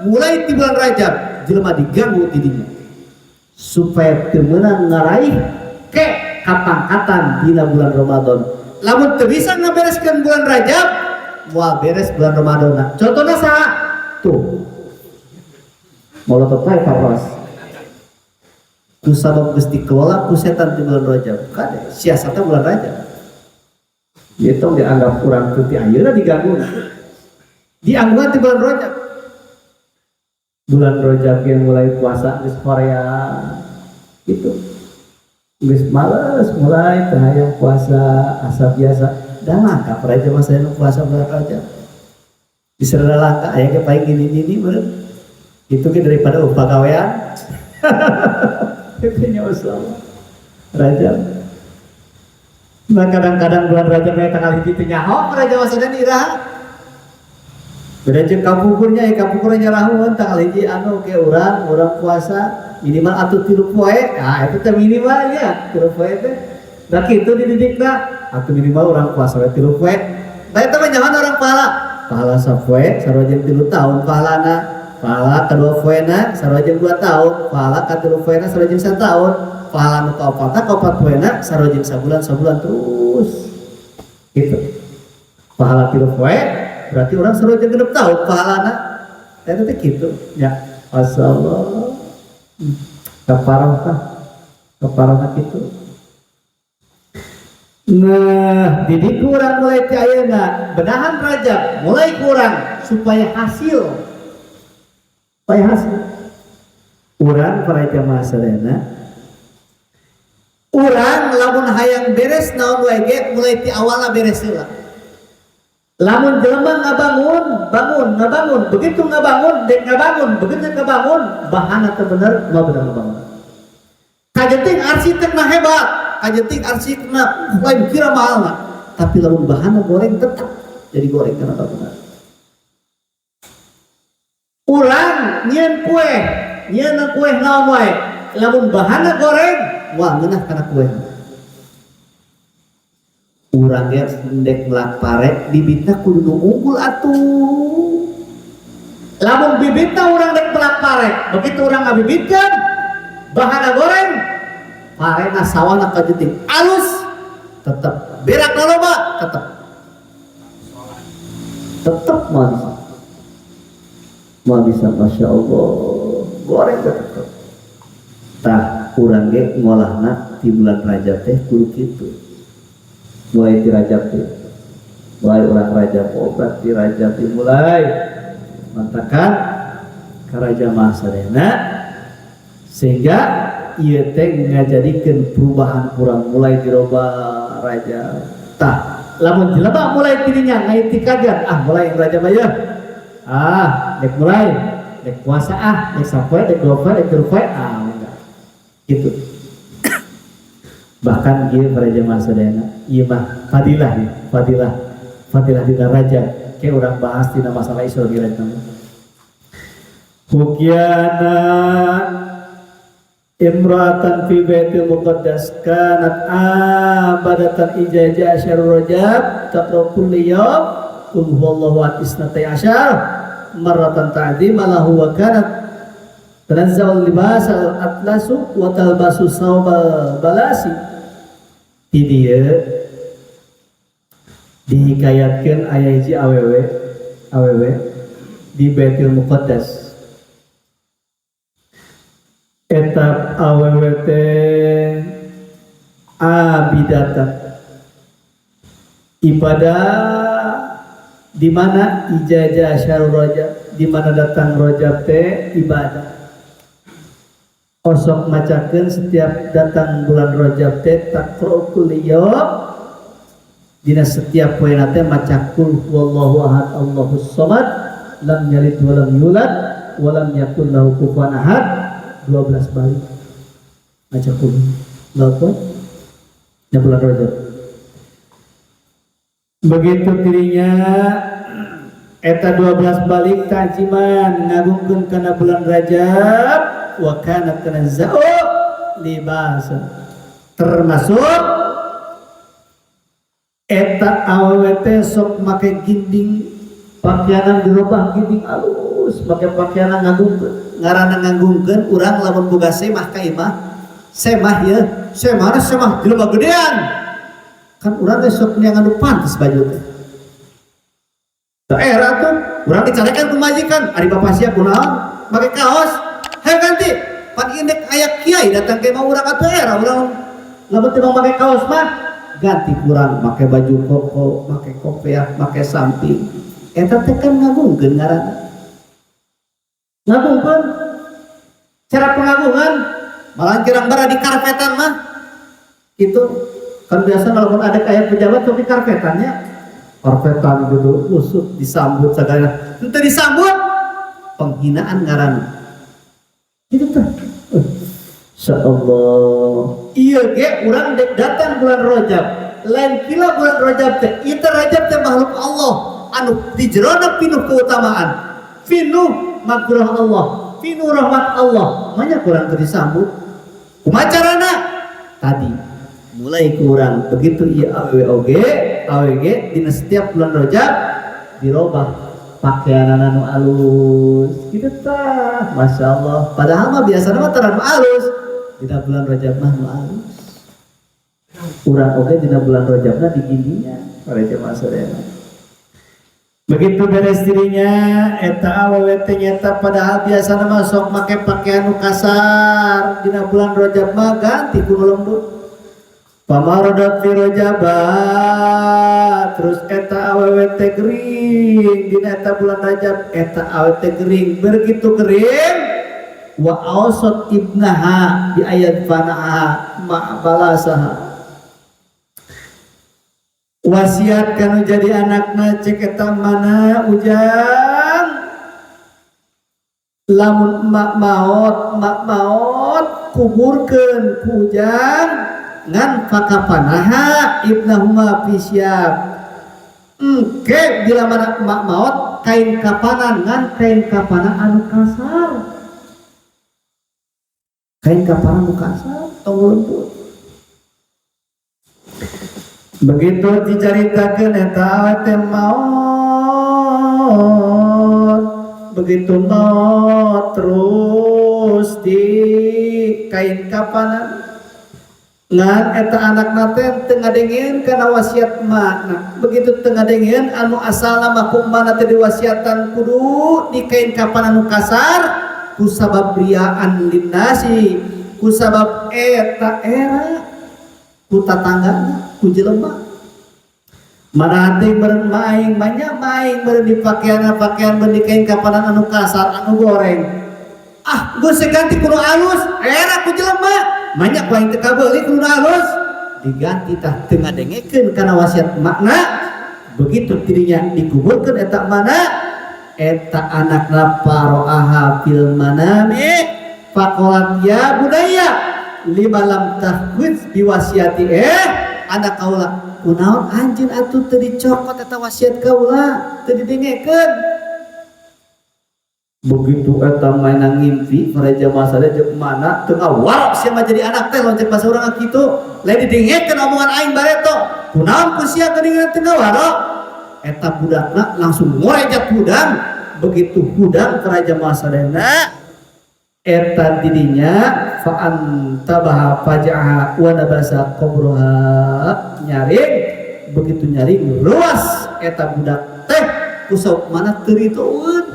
mulai ti bulan Rajab jelema diganggu tidinya supaya teu meunang ngaraih ke kapangkatan dina bulan Ramadan. Lamun teu bisa ngabereskeun bulan Rajab, moal beres bulan Ramadan. Contohna saha? Tuh. Molotot bae papas. Ku sabab geus dikelola ku setan di bulan Rajab. Kade siasatna bulan Rajab. Ieu tong dianggap urang teu ti ayeuna diganggu. Diangguan di bulan Rajab. Bulan Rajab yang mulai puasa geus horea gitu. Geus males mulai teu hayang puasa asa biasa. Dah langka Raja masa nu puasa bulan Rajab. Diserda langka aya ge paling gini-gini meureun. Itu ge daripada upah gawean. Itu nya usaha Rajab. Nah kadang-kadang bulan Rajab aya tanggal hiji teh nyaho Raja masa dan iraha. Beda jeung kapungkurnya, ya kapungkurnya nyarahueun tanggal hiji anu ke urang puasa minimal atuh 3 poe. Ah itu teh minimal nya 3 poe teh. Da kitu dididikna atuh minimal urang puasa we 3 poe. Da eta mah nyahoan urang pahala. Pahala sapoe sarua jeung 3 tahun pahalana. Pahala kadua poena sarua jeung 2 tahun, pahala katilu poena sarua jeung 1 tahun, pahala nu kaopatna kaopat poena sarua jeung sabulan terus. Gitu. Pahala 3 poe berarti orang sarua jeung 6 tahun pahalana. Eta teh kitu nya. Masya Allah. Kaparah tah. Kaparah kitu. Nah, jadi kurang mulai ti ayeuna, benahan Rajab mulai kurang supaya hasil. Supaya hasil. Urang para jamaah sadayana, urang lamun hayang beres naon wae ge mulai ti awalna beres heula. Lamun jelema ngabangun, bangun, ngabangun, begitu ngabangun, dek ngabangun, begitu ngabangun, bahana teu bener, moal bener ngabangun. Kajenting arsitekna hebat, kajenting arsitekna lain kira mahalna, tapi lamun bahana goreng tetap jadi goreng karena bangunan. Urang nyieun kue, nyieun kue naon wae, lamun bahana goreng, wah ngeunah kana kue. Urang ge ndek melak pare, bibitna kudu nu unggul atuh. Lamun bibitna urang dek melak pare, begitu urang ngabibitkeun bahana goreng, parena sawahna kajenting alus, tetep berak loba, tetep. Tetep moal bisa. Moal bisa, Masya Allah, goreng tetep. Tah urang ge ngolahna di bulan Rajab teh kudu kitu. Mulai di Rajab teh, mulai urang Rajab obat di Rajab teh mulai mantakan ka Raja Mahasadena sehingga ieu teh ngajadikeun perubahan urang mulai dirobah Rajab. Tah lamun jelema mulai tidinya ngaitikadan, ah mulai Rajab aja, ah dek mulai dek puasa ah dek sapoe dek dua poe dek tilu poe, ah enggak gitu. Bahkan ieu para jamaah sadayana, ieu mah fadilah ya, fadilah, fadilah dina Rajab. Kayak urang bahas dina masalah Isra Mi'raj mah. Hukyana imra'atan fi Baitul Muqaddas kanat abadatan ijaja asyarur Rajab taqra kulli yawm qul huwallahu ahad isnatai asyar marratan ta'zima lahu wa kanat tanazza'ul libas al-atlasu wa talbasu sawbal balasi. Di dieu dihikayatkeun aya hiji awewe, awewe di Baitul Muqaddas. Eta awewe teh abidatan, ibadah di mana ijazah syahrul Rajab, di mana datang Rajab teh ibadah. Osok macakeun setiap datang bulan Rajab teh taqra kulli yaum, dina setiap poena teh maca kul huwallahu ahad Allahus samad lam yalid wa lam yulad wa lam yakul lahu kufuwan ahad 12 balik maca kul huwallahu dina bulan Rajab. Begitu dirinya eta 12 balik takjiman ngagungkeun kana bulan Rajab wa kana tanazza'u libas, termasuk eta awewe teh sok make ginding pakaianan dirobah ginding alus, make pakaianan ngagungkeun. Ngaranna ngagungkeun urang lamun boga semah ka imah, semah ieu, semahna semah jelema gedean. Kan urang teh sok neangan nu pantes baju teh. Teu era tuh urang dicarekan ku majikan, ari bapak sia kunaon make kaos, hayo ganti. Pan indek aya kiai datang ke imah urang atuh era urang lamun teu make kaos mah ganti kurang make baju koko, make kopiah, make samping. Eta teh kan ngagungkeun ngaranna. Ngagungkeun cara pengagungan malah kirang bara di karpetan mah. Itu kan biasa kalau ada kayak pejabat tapi karpetannya karpetan gitu usut disambut segala. Henteu disambut penghinaan ngaranna. Gitu teh. Insyaallah. Ieu ge urang dek datang bulan Rajab. Lain kila bulan Rajab teh, ieu teh Rajab teh makhluk Allah anu di jerona pinuh keutamaan, pinuh magfirah Allah, pinuh rahmat Allah. Banyak kurang teu disambut. Kumaha carana? Tadi mulai kurang begitu ieu awewe oge, awewe ge dina setiap bulan Rajab dirobah pakaian anu alus gitu tah. Masya Allah. Padahal mah biasana mah tara nu alus, dina bulan Rajab mah nu alus. Urang oge dina bulan Rajabna digindinya para jemaah sadayana. Begitu beres dirinya eta awewe teh nyata, padahal biasana mah sok make pakaian nu kasar, dina bulan Rajab mah ganti ku nu lembut. Pamaradat fi Rajaba, terus eta awewe teh gering dina eta bulan Rajab, eta awewe teh gering, begitu gering wa awsat ibnaha bi ayat fanaha ma balasaha, wasiat kanu jadi anakna, cek eta mana, "Ujang, lamun emak maot, emak maot, kuburkeun ku ujang ngan fakafanaha ibnahuma fi syab." Engke bila mana emak maot, kain kapanan, ngan kain kapanan anu kasar, kain kapanan anu kasar, tong lembut. Begitu diceritakan eta teh maot, begitu maot terus di kain kapanan, ngan eta anak teh teu ngadengeun kana wasiat emak. Begitu teu ngadengeun, anu asalna mah ku emak teh diwasiatan kudu di kain kapanan anu kasar, ku sabab riaan linnasi, ku sabab eta era ku tatanggana, ku jelema mana hati meureun maing banyak maing meureun di pakaian pakaian meureun di kain kapanan anu kasar anu goreng, ah geus ganti kudu alus, era ku jelema banyak ku aing teu kabeuli kudu alus, diganti. Tah, teu ngadengekeun kana wasiat makna. Begitu dirinya dikuburkeun eta mana, eta anakna faro'aha fil manami faqalat ya bunayya lima lam tahwiz biwasiati, eh anak kaula, kunaon anjeun atuh teu dicokot eta wasiat kaula, teu didengekeun? Begitu eta mainan ngimpi para jamaah sadaya, jeung mana teu ngawarok sia mah jadi anak teh, loncek bahasa urang kitu, lain didengekeun omongan aing bareto, kunaon ku sia geuningan teu ngawarok? Eta budakna langsung ngorejat hudang. Begitu hudang, para jamaah sadaya, eta didinya fa'antabaha faja'aha wa nabasa qabruha, nyaring. Begitu nyaring, luas eta budak teh kusau mana teu ritoeun.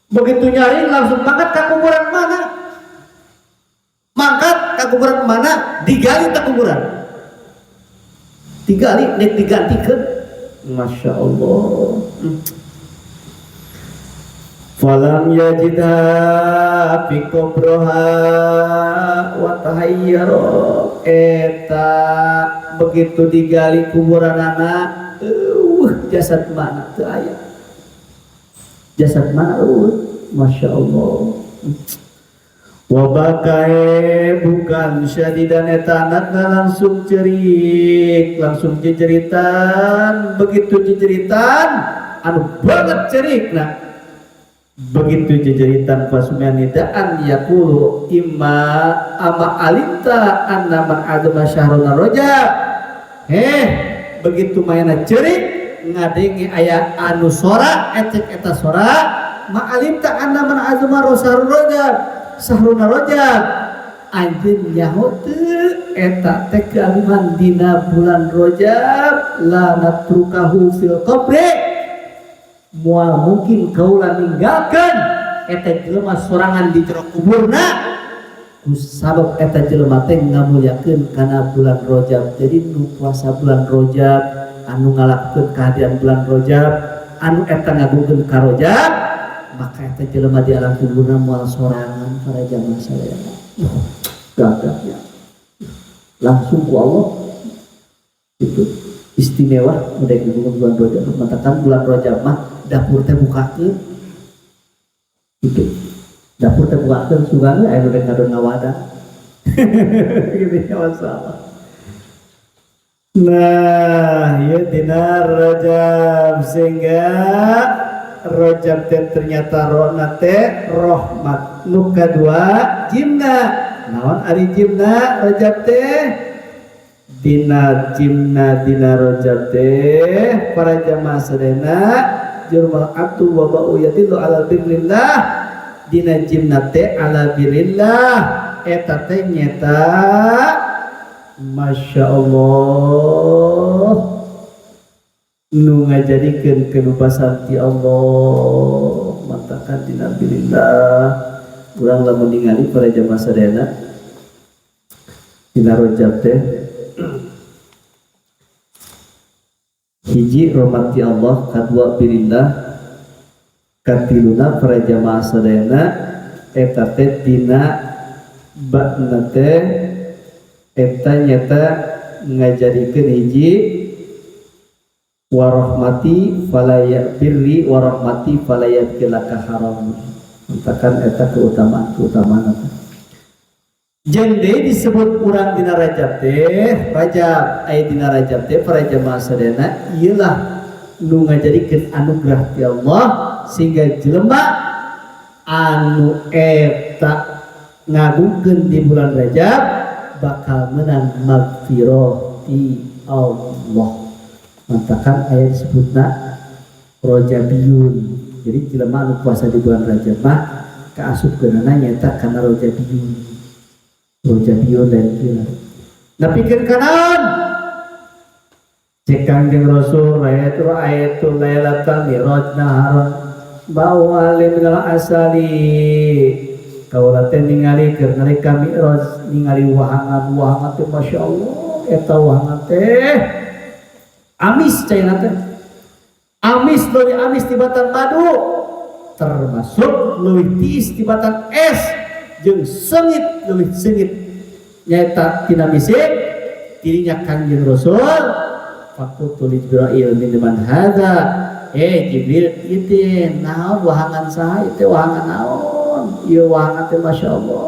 Begitu nyaring langsung mangkat ke kuburan mana, mangkat ke kuburan mana, digali ke kuburan, digali nek digantikan. Masya Allah. Falam yajidha fi qabroha wa tahayyara. Eta begitu digali kuburan anak, jasad mana teu aya, jasad mana. Masya Allah. Wabakae bukan syadidan, eta anakna langsung cerik, langsung jejeritan. Begitu jejeritan anu banget cerik, nah begitu jejeritan fasmi'a nidaan yaqulu imma ama alimta anna man azama syahruna Rajab. Heh, begitu mayana cerik, ngadenge aya anu sora, ecek eta sora, ma alimta anna man azama syahrul Rajab, sahruna Rajab, anjeun nyaho teu eta teh keagungan dina bulan Rajab? La natrukahu fil qabri, moal mungkin kaula ninggalkeun eta jelema sorangan di jero kuburna, ku sabab eta jelema teh ngamulyakeun kana bulan Rajab. Jadi nu puasa bulan Rajab, anu ngalakukeun kehadiran bulan Rajab, anu eta ngagungkeun ka Rajab, maka eta jelema di alam kuburna moal sorangan. Para jamaah sadaya, gagahnya langsung ku Allah itu istimewa udah di bulan Rajab. Matakan bulan Rajab mah dapur teh bukakeun itu, dapur teh bukakeun, sugana aya nu rek ngadon ngawadah gitu ya, masalah. Nah, ya dina Rajab, sehingga Rajab teh ternyata rohna teh rahmat. Nu kadua jimna. Naon ari jimna Rajab teh? Dina jimna dina Rajab teh, para jamaah sadayana, jurmal abdu wa ba'u yadillu ala birrillah, dina jimna teh ala birrillah eta teh nyeta Masya Allah. Nu ngajadikeun kebebasan ti Allah matakan dina bilillah urang lamun ningali para jamaah sadayana dina Rajab teh hiji rahmat ti Allah, kadua bilillah, katiluna para jamaah sadayana eta teh dina bakna teh eta nyata ngajadikeun hiji warahmati falaya birri warahmati falaya kilaka haram. Mentakan eta keutamaan-keutamaan eta. Jeung deui disebut urang dina Rajab teh, Rajab aya dina Rajab teh para jamaah sadayana ieulah nu ngajadikeun anugerah ti Allah sehingga jelema anu eta ngagungkeun di bulan Rajab bakal menang magfirah ti Allah. Matakan ayat disebutna Rajabiyun. Jadi jelema anu puasa di bulan Rajab mah kaasupkeunana nyaeta kana Rajabiyun. Rajabiyun dan kira. Nepikeun ka naon? Cek Kangjeng Rasul ra'aitu ra'aitu lailatal mi'raj naharon bawali minal asali. Kaula teh ningali keur nalika mi'raj ningali wahangan-wahangan teh masyaallah eta wahangan teh amis caina teh. Amis leuwih amis tibatan madu termasuk leuwih tiis tibatan es jeung seungit leuwih seungit nyaeta tina misik dirinya Kangjeng Rasul faqultu li Jibril min man hadza Jibril ieu teh naon wahangan saha ieu teh wahangan naon ieu wahangan teh masyaallah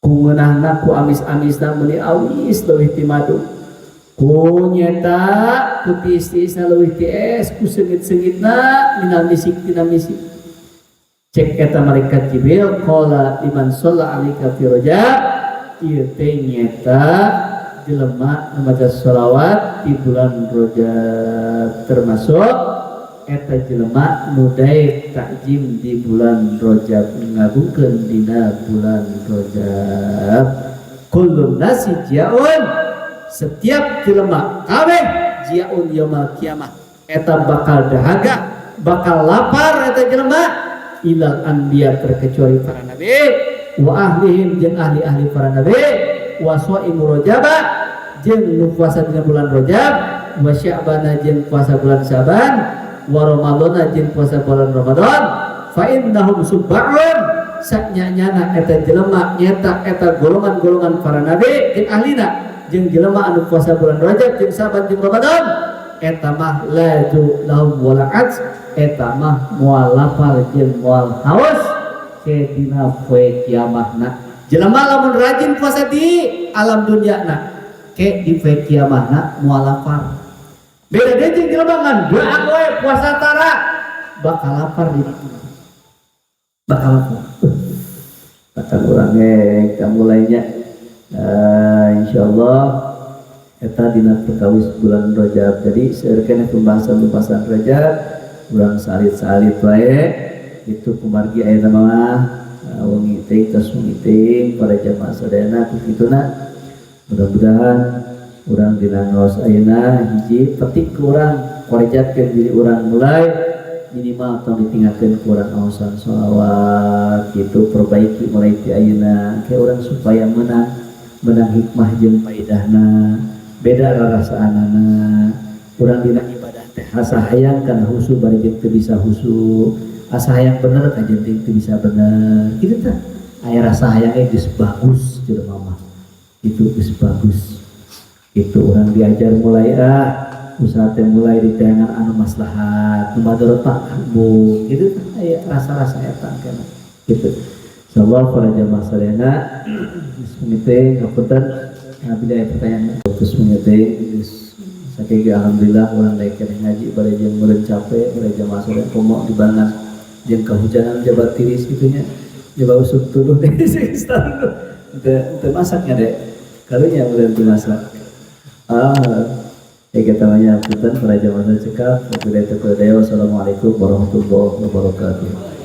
ku ngeunahna ku amis-amisna meuni awis leuwih ti madu ku nyeta ku tiis-tiisna leuwih ti es ku seungit-seungitna minal misik tina misik cek eta malaikat Jibril qala liman shalla alaika fi Rajab ieu teh nyeta jelema nu maca sholawat di bulan Rajab termasuk eta jelema nu daek takjim di bulan Rajab ngagungkeun dina bulan Rajab kullun nasi jiaun setiap jelema kabeh jiaun yaumul kiamah eta bakal dahaga bakal lapar eta jelema ilal anbiya terkecuali para nabi wa ahlihim jeung ahli-ahli para nabi wa shaimu rajaba jeung nu puasa dina bulan Rajab wa sya'bana jeung puasa bulan Syaban wa ramadhana jeung puasa bulan Ramadan fa innahum subba'un sanyanyana eta jelema nyata eta golongan-golongan para nabi jeung ahlina jeung jelema anu puasa bulan Rajab jeung Syaban jeung Ramadan eta mah la ju lahum wala aj eta mah moal lapar jeung moal haus ke dina poe kiamahna. Jelema lamun rajin puasa di alam dunia na ke di poe kiamahna moal lapar. Beda deui jeung jelema ngan doa we puasa tara bakal lapar di ditu. Bakal lapar. Bakal urang ge mulainya insyaallah eta dina perkawis bulan Rajab. Jadi seueur keneh pembahasan-pembahasan Rajab urang salit-salit wae itu kumargi ayeuna mah wengi teh tos wengi teh para jamaah sadayana ku kituna mudah-mudahan urang dina ngaos ayeuna hiji petik ku urang korejatkeun diri urang mulai minimal tong ditinggalkeun ku urang ngaosan sholawat gitu perbaiki mulai ti ayeuna ke urang supaya menang hikmah jeung faedahna beda rarasaanana urang dina ibadah teh asa hayang kana husu bari jeung teu bisa husu asa hayang bener ka jeung teu bisa bener kitu tah aya rasa hayang geus bagus jelema mah itu geus bagus itu urang diajar mulai usaha teh mulai di tayangan anu maslahat nu madarat mah embung kitu tah aya rasa-rasa eta kana kitu. Insyaallah para jamaah sadayana geus mimiti ngapunten bila aya pertanyaan terus mimiti geus sakieu alhamdulillah urang daek keneh ngaji bari jeung meureun capek bari jamaah sadayana komo dibarengan jeung kahujanan jabat tiris kitu nya jaba usuk tuduh teh geus teu masaknya dek karunya meureun teu masak ya kita banyak punten para jamaah cekap. Wabillahi taufiq wal hidayah. Wassalamualaikum warahmatullahi wabarakatuh.